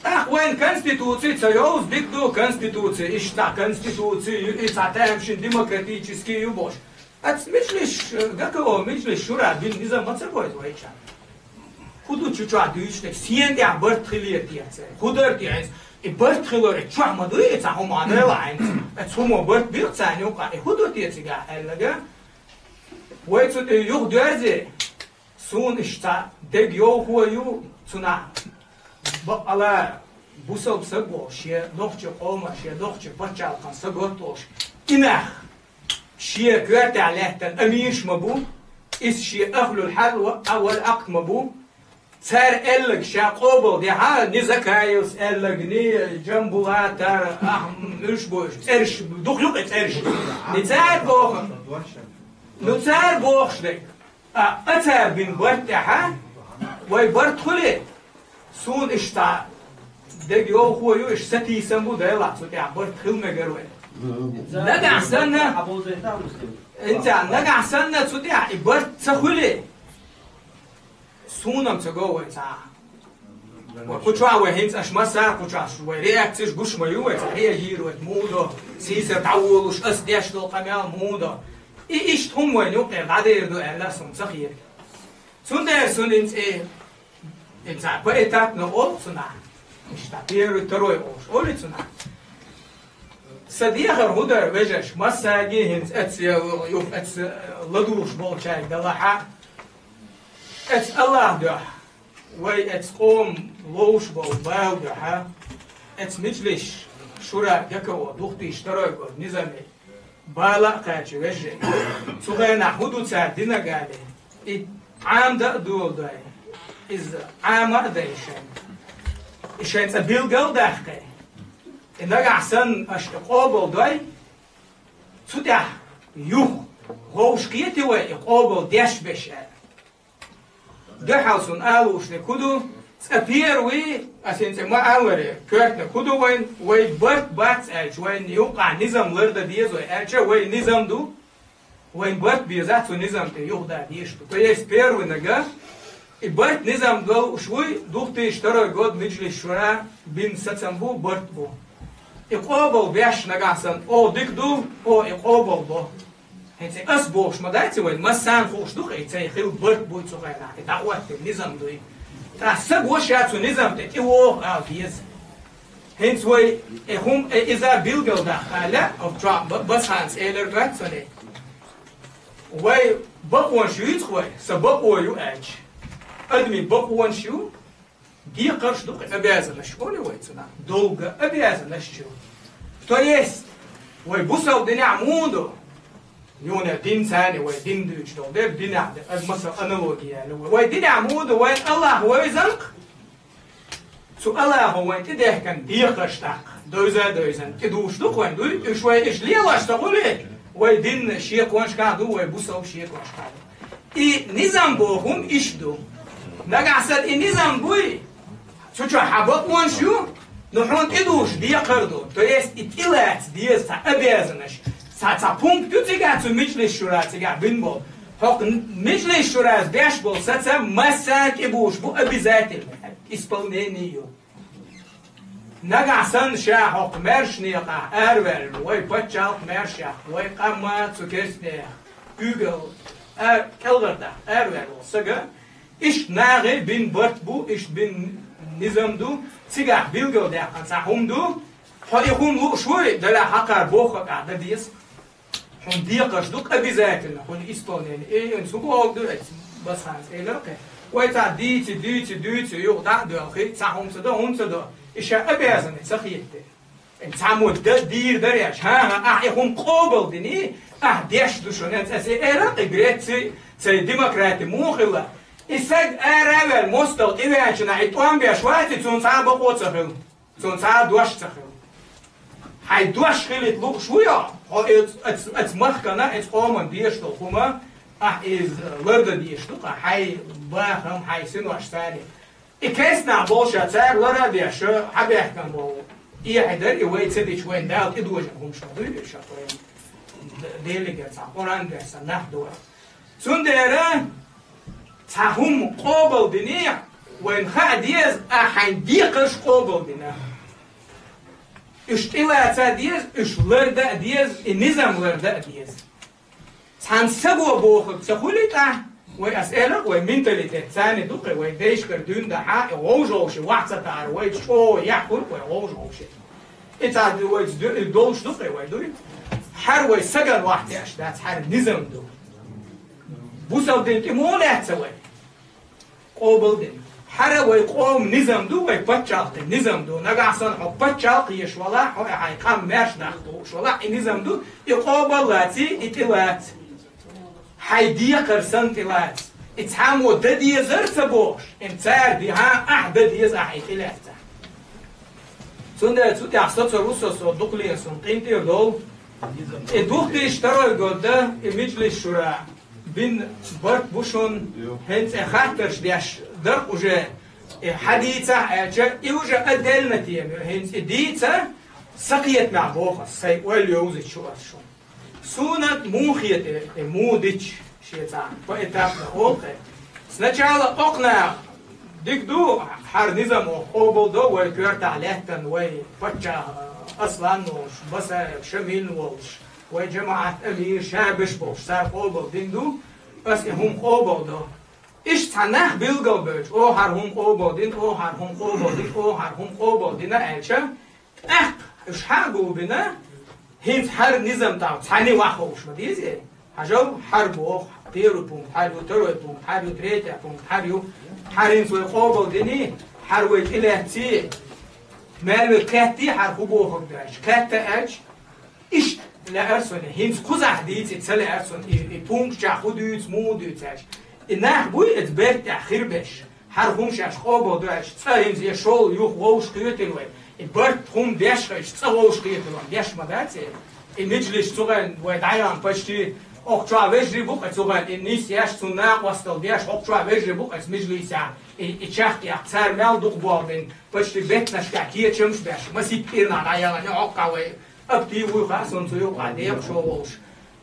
ТӀаккха вайн конституци ца йовза, дика ду, конституци, иштта цхьа конституци ю, и цхьа тамашийна демократический ю бохуш. Ас миджлис, ГКО миджлис шура бина низам ма ца бойза вайчарна. ХӀун ду чу чохь дуьйцуш дерг? Сен тӀехь барт хилийта яц. ХӀун дара те хьайца? И барт хилар и чохь ма дуй, и цхьа хӀума а дела хьайца. Ас хӀумо барт бира царна юкъа. И хӀун ду те цигахь аьллага? Вай цу тӀе юха доьрзе, суна иштта дег йовхо ю, цунахь бакъала бусалба саг волуш, шен нохчийн къоман, шен нохчийн пачхьалкхан сагот волуш. И нах шен коьртехь лаьттан амираш ма бу, иза шен ахлул хьал ва, а вал акт ма бу. Цара аьллаг ша къобал дехьа, ни Закаевс аьллаг, ни Джамбулатар, ахь, уьш бу уьш, цӀераш, дукха юкъе цӀераш. И цара боху, ну, цара бохуш дерг. А, а цара бина барт тӀехьа, вай барт хуьлий? Суна иштта дег йовхо ю, иштта сатийсам бу, делахь цу тӀехь барт хила мегар вай. Нагахь санна, инца, нагахь санна цу тӀехь и барт ца хуьлий? Суна-м ца го вай цхьа. Вай кху чохь вай хӀинца аша массара кху чохь вай реакцеш гуш ма ю вай, цхьа реагировать муха до, сийсара дӀаволуш, ас деш долу къамел муха до. И иштта хӀума вайна юкъера дӀадер ду аьлла, суна ца хета. Цундела суна хӀинца и, и цхьа поэтапно олу цунахь. Иштта первый, второй олуш олу цунахь. Сан дехар хӀун дара, вежарш, массаьрга а хӀинца эцца, юха эцца ладугӀуш болчаьрга далахьа, эцца Аллах дуьхьа, вай эцца къоман ловш болу бала дуьхьа, эцца миджлис шура, ГКО, духтийша второй год низаме бала а кхача вежарий. Цу хенахь хӀун ду цара динарг аьлла? И Ӏама дан а доладой, иза Ӏама а дай шайна. И шайн цӀа билгал а даккхий. И нагахь санна аша и къобал дой, цу тӀехь юха вовшахкхетий вай и къобал деш беш аьлла. Дуьхьал суна алуш дерг хӀун ду, цкъа первый, ас хӀинца ма аллара, коьртаниг хӀун ду вайн, вай барт бац аьлча, вайн юкъахь низам лардан деза вай аьлча, вай низам ду, вайн барт беза цу низам тӀе юхадан дезаш ду. То есть первый нага, и барт низам долуш вуй, духтийша второй год миджлис шура бина сацам бу, барт бу. И къобал беш нагахь санна, о, дика ду, о, и къобал бо. ХӀинца ас бохуш ма дац вай, массарна хууш ду-кх, и цай хила барт буй цу хенахь, и дӀахӀоттийна низам дуй. Ткъа саг ву ша цу низам тӀе тӀевогӀу ала деза. ХӀинца вай, э, хӀума, э, иза билгал даккха аьлла, оцу чохь ба-, Басханца элира гаццале. Вай бакъонаш юьйцу-кх вай, сан бакъо ю аьлча. Адамийн бакъонаш ю, декхарш ду-кх обязанность, олий вай цунах, долга обязанность ю. То есть, вай бусалба динехь муха ду, юханера дин царна вай дин дуьйцуш долу дерг, динехь де, аса масал аналогия яьлла вай. Вай динехь муха ду, вайн Аллах вевзан-кх, цу Аллахо вайн тӀедехкан декхарш тӀаккха, довза-довзан, тӀедугӀуш ду-кх вайн, дуй? Уьш вай иштта лелош ца хуьлий, вай дин шеконашкахь ду, вай бусалба шеконашкахь ду. И низам боху хӀума иштта ду. Нагахь санна и низам буй, цу чохь хьан бакъонаш ю, но хьуна тӀедугӀуш декхар ду. То есть и тӀелаца деза цхьа обязанность, цхьа, цхьа пункт ю цигахь, цу Меджлис шура цигахь бина болу. ХӀокху Меджлис шурас беш болу саца массара а тӀебугӀуш бу обязательно, исполнение ю. Нагахь санна ша хӀокху маьрша некъахь араваьлла, вай пачхьалкх маьршах, вай къам а цу керстанех куьйгалла а кӀелхьардаккха араваьлла волу стага, иштта нахе бина барт бу, иштта бина низам ду, цигахь билгалдаьккхина цхьа хӀума ду, хьо и хӀума лууш вуй, делахь хьакхара бохург ахь дан деза. Хьуна декхарш ду-кх обязательно, хьуна исполнение. Э, хӀинца хӀун бохург ду, эцу Басханца элира кхин. Вай цхьа дийци, дийци, дийци, юха дӀа а доьлхий, цхьа хӀума ца до, хӀума ца до. И ша обязанный ца хетта. Цхьаммо дан дийр дара аьлча, хӀан-хӀа, ахь и хӀума къобалдиний, ахь деш ду шуна, аса элира кхин, Греци, церан демократи муха хилла. И стаг ара а ваьлла, мостагӀа тӀевеанчунна и тӀом беш ваций, цунна цхьа а бакъо ца хилла. Цунна цхьа а дош ца хилла. Хьайн дош хилийта лууш вуй хьо, хьо оцу, оцу, оцу махкана, оцу къомана дезаш долу хӀума, ахь иза лардан дезаш ду-кх, хьайн бахам, хьайн синош цара. И керстанахь болуш а цара лар а деш, хьан баьхкина болу? Эхь дар и вай ца дича, вайна Дала тӀедожийна хӀуманаш ма дуй уьш, вайна Делигара цхьа Къуръан деш санна нах ду. Цундела цхьа хӀума къобалдинехь, вайна хаа деза, ахь хьайн декхарш къобалдина. Уьш тӀелаца а деза, уьш лардан а деза, и низам лардан а деза. Цхьана саго бохург ца хуьлий тӀаккха, вай, аса элира-кх, вай менталитет царна ду-кх, вай дайшкара дуьйна дахьа, и гӀовш-гӀовши ваха ца тахара, вайца чӀогӀа яхь хуьлу-кх вай гӀовш-гӀовши. И цхьа вайца ду-, и долуш ду-кх вай, дуй? Хьара вай сагана вахтеш дац, хьара низам ду. Бусалба дин тӀе муха лаьцна вай? Къобалдина. Хьара вай къоман низам ду, вай пачхьалкхан низам ду. Нагахь санна хьо пачхьалкх еш валахь, хьо хьайн къам маьрша даккха лууш валахь, и низам ду, и къобал лаций, и тӀелаца. Хьайн декхар санна тӀелаца. И цхьаммо дан дезара ца бохуш, и цара дехьа, ахь дан деза, ахь и тӀелаьцна. Цундела цу тӀехь со ца ву со, со дукха ле, суна къинтӀера довла. И духкийча второй года и Меджлис шура бина барт бу шуна, хӀинца и хаттарш деш дара уже, и хьан дийцахь аьлча, и уже отдельно тема ю, хӀинца и дийца, сакхетамехь боху ас, сайн ойла йовзуьйтуш ву ас шуна. Суна муха хета и муха дича, шен цхьа поэтапно олу-кх. Сначала окху наха дика ду, хьара низам оху къобал до, вай коьртахь лаьттан вай паччахь Аслан волуш, Басаев Шамил волуш, вай жамаӀат амир Шабиш болуш, цара къобал дина ду, ас и хӀума къобал до. Иштта цхьа нах билгал бевлча, о, хьара хӀума къобал дина, о, хьара хӀума къобал дина, о, хьара хӀума къобал дина аьлча, тӀаккха уьш хьа а гулбина, хӀинца хьара низам тӀехь цхьаьний ваха ховш ма дезий? Хьажал, хьара боху, первый пункт хьара ю, второй пункт хьара ю, третий пункт хьара ю, хьара хӀинца вай къобал диний, хьара вай тӀелаьцций, мел вай кхеттий, хьара хӀун бохург ду аьлча, кхетта аьлча, иштта лаьара суна, хӀинца кхузахь дийца и ца лаьара суна, и, и пунктчохь хӀун дуьйцу, муха дуьйцу аьлча. И нах буй иза бертехь хир беш. Хьара хӀума шаьш къобал ду аьлча, цкъа хӀинца я шола юха вовшахкхетийла вай. И барт хӀума деш хилча, цкъа вовшахкхетийла вай. Деш ма дац и. И меджлис цу гӀайна вай дӀаяхна почти окху чохь вежарий бу-кх цу гӀайна. И нисъеш, цунна накъосталла деш, окху чохь вежарий бу-кх меджлисехь. И, и чехка яьккха цара мел дукха болх бина, почти беттанашкахь кечамаш беш. Масийтта кӀирнахь дӀаяхна, хӀокхахь вай актив вуй хаьа суна цу юкъахь декъашхо волуш.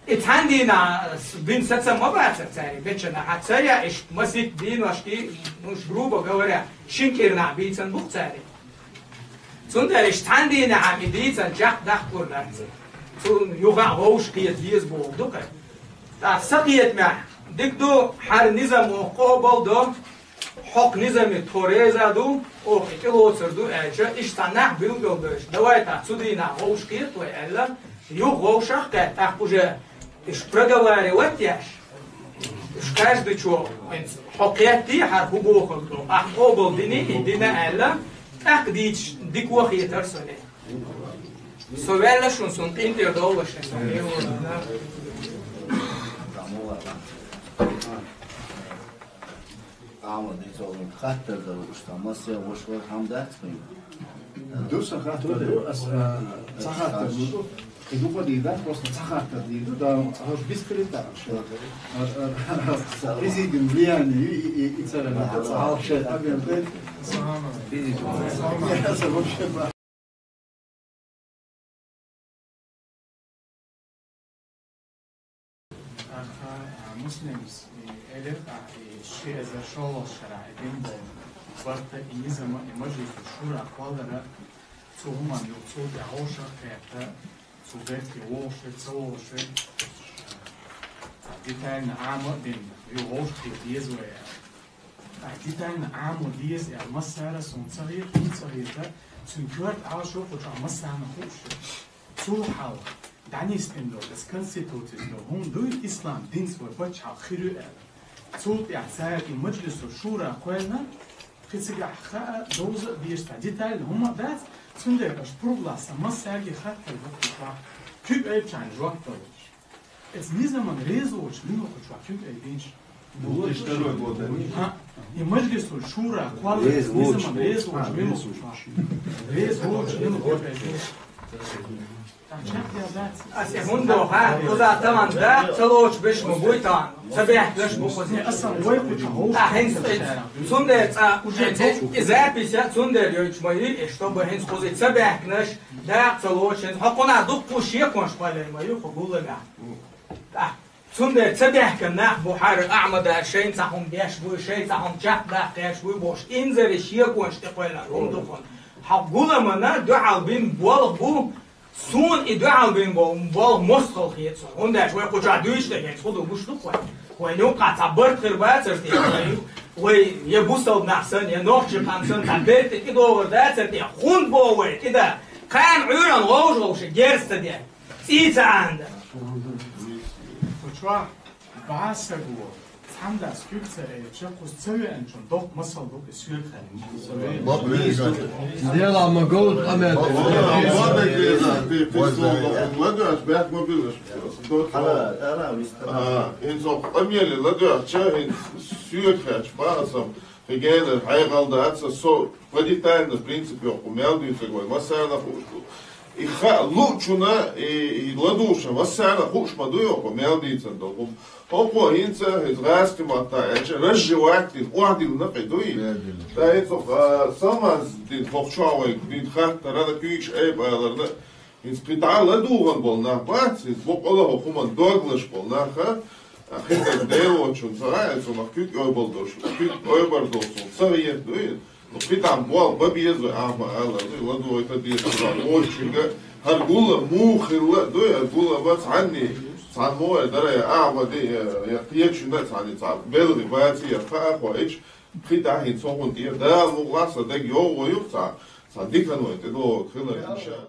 И цхьана дийнахь бина сацам ма бацара цара, бечанахь ца яа, иштта масийтта дийнашкахь, ну, грубо говоря, шина кӀирнахь бийцина бу-кх цара. Цундела иштта цхьана дийнахь и дийцина чекхдаккхалур дац. Цунна юха а вовшахкхета деза бохург ду-кх. ТӀаккха сакхетамехь дика ду, хьара низам оха къобал до, хӀокху низаме тхо реза ду, оха и тӀелоцур ду аьлча, иштта цхьа нах билгалбевлча, давай тӀаккха цу дийнахь вовшахкхета вай аьлла, юха вовшах а кхетта, тӀаккха уже уьш проговаривать еш, уьш каждый чо, хьо кхеттий, хьара хӀун бохург ду, ахь къобал диний, и дина аьлла, тӀаккха дийцича дика ву хетара суна. Со ваьлла шуна, суна къинтӀера довла шуна, со ваьлла. Хьамад, из хаттар дар уж, там, массе, ваш вар хьам дац хьуна? Ду са хаттар ду, ас, а, ца хаттар ду. И ду къа дийда, просто ца хаттар дийда, да, аж бискрит, да, вообще. А, а, а, президент влияние, и, и, и царапина, ца вообще, а, бен, бен. Президент. Ца вообще, да. Аха, а, Муслимс, э, элир, а, э, ши эзар шоллагӀа шера, э, дин бо барта и низама, э, Мажлису шура кхоллара, цу хӀуман юкъе цул тӀехьа вовшах кхетта, цу берте вовши, ца вовши, а, детально Ӏама дин, ю вовшах кхета деза вай. Ай, детально Ӏамо деза аьле, массара сона ца хета, хӀунда ца хета, цуьнан коьрта Ӏалашо кху чохь массарна хууш ю. Цул хьалха дӀанисдина долу, аса конституцис долу хӀума дуй, ислам динца вай пачхьалкх хир ю аьлла. Цул тӀаьхьа цара и Мажлису шура кхоьллина, кхин цигахь хаа, довза а дезаш цхьа детально хӀума а дац, цундела аша пурба лахь сан массаьрга хаттар бу кху чохь, куьг айбчарна жоп далуш. Эцу низаман реза воцуш мила ву кху чохь куьг айбинчу? Две тысячи второй год, да? А, и Мажлису шура кхоллар низаман реза воцуш мила ву кху чохь? Реза воцуш мила ву куьг айбинчу? Ас хӀунда боху, хьан, кхуза таман дакъа ца лоцуш беш ма буй тахана, ца бехкаш бу кхуза. Аса вай кху чохь вовшах. А, хӀинца, цундела цкъа, уже и запись а цундела йойтуш ма ю, и чтобы хӀинца кхуза ца бехкаш, дакъа ца лоцуш, хӀинца хьо кхунах дуккха шеконаш кхоьллина ма ю кху гуллама. ТӀаккха цундела ца бехкан нах бу хьара, Ахьмада шайн цхьа хӀума деш буй, шайн цхьа хӀума чекхдаккха гӀерташ буй бохуш, инзаре шеконаш тӀекхоьллина хӀума ду кхунна. Хьо гуламана дуьхьал бина болх бу, суна и дуьхьал бина бо-, болх мостагӀалла хета суна. ХӀунда аьлча вай кху чохь дуьйцуш дерг хӀинца хӀун ду гуш ду-кх вай? Вайн юккъахь цхьа барт хир бацара те, вай, вай я бусалба нах санна, я нохчийн къам санна, цхьа берте кӀидогӀур дацара те, хӀунда боху вай кӀида? Кхана Ӏуьйранна гӀовш-гӀовш герз ца де. ЦӀий ца Ӏанда. Кху чохь бӀе саг ву, цхьана дас куьг ца элча, кхуза ца веанчун доккха масал ду и соьга хьаьнга. Дела ма говза къамел. ЛадоьгӀча, бехк ма билаш. А, хӀинца къамеле ладоьгӀча, хӀинца соьга хьаьча бахасам. Хигена хьайгӀал дац, со по детально принцип йоккху мел дуьйцург вай массарна хууш ду. И хаа луучунна, и, и ладугӀушна массарна хууш ма ду йоккху мел дийцан долу хӀума. ХӀокхо хӀинца, хӀинца гӀазкхи матта аьлча, разжевать дина, охьадиллина кхин дуй. Охьадиллина. ТӀаккха хӀинца, а, самаз дина, хӀокху чохь вай дина хаттарна, куьйгаш айба аларна, ХӀинца кхин дӀа ладугӀун болу нах бац, хӀинца боккъала хӀокху хӀуманна доглуш болу нах, а, хи стаг Делочун ца хаьа, цунах куьг ойбалдош, куьг ойбар долчун ца хета дуй. Ну, кхин дӀа болх бан беза вай, ахьа ма аллара, дуй, ладугӀуьйтур деза вай, вочуьнга, хӀара гулам муха хилла а дуй, хӀара гулам бац цхьанний, цхьаммо а дара, я ахьа ма ди, я, я кхечунна а цхьанний цхьа белхи баций, я хаа хьо ича, кхин дӀа хӀинца хӀокхунна тӀера Дала мукъалахь сан дага йогӀу вай юха цхьа, цхьа диканна вай тӀедогӀург хилар, иншаАллахӀ.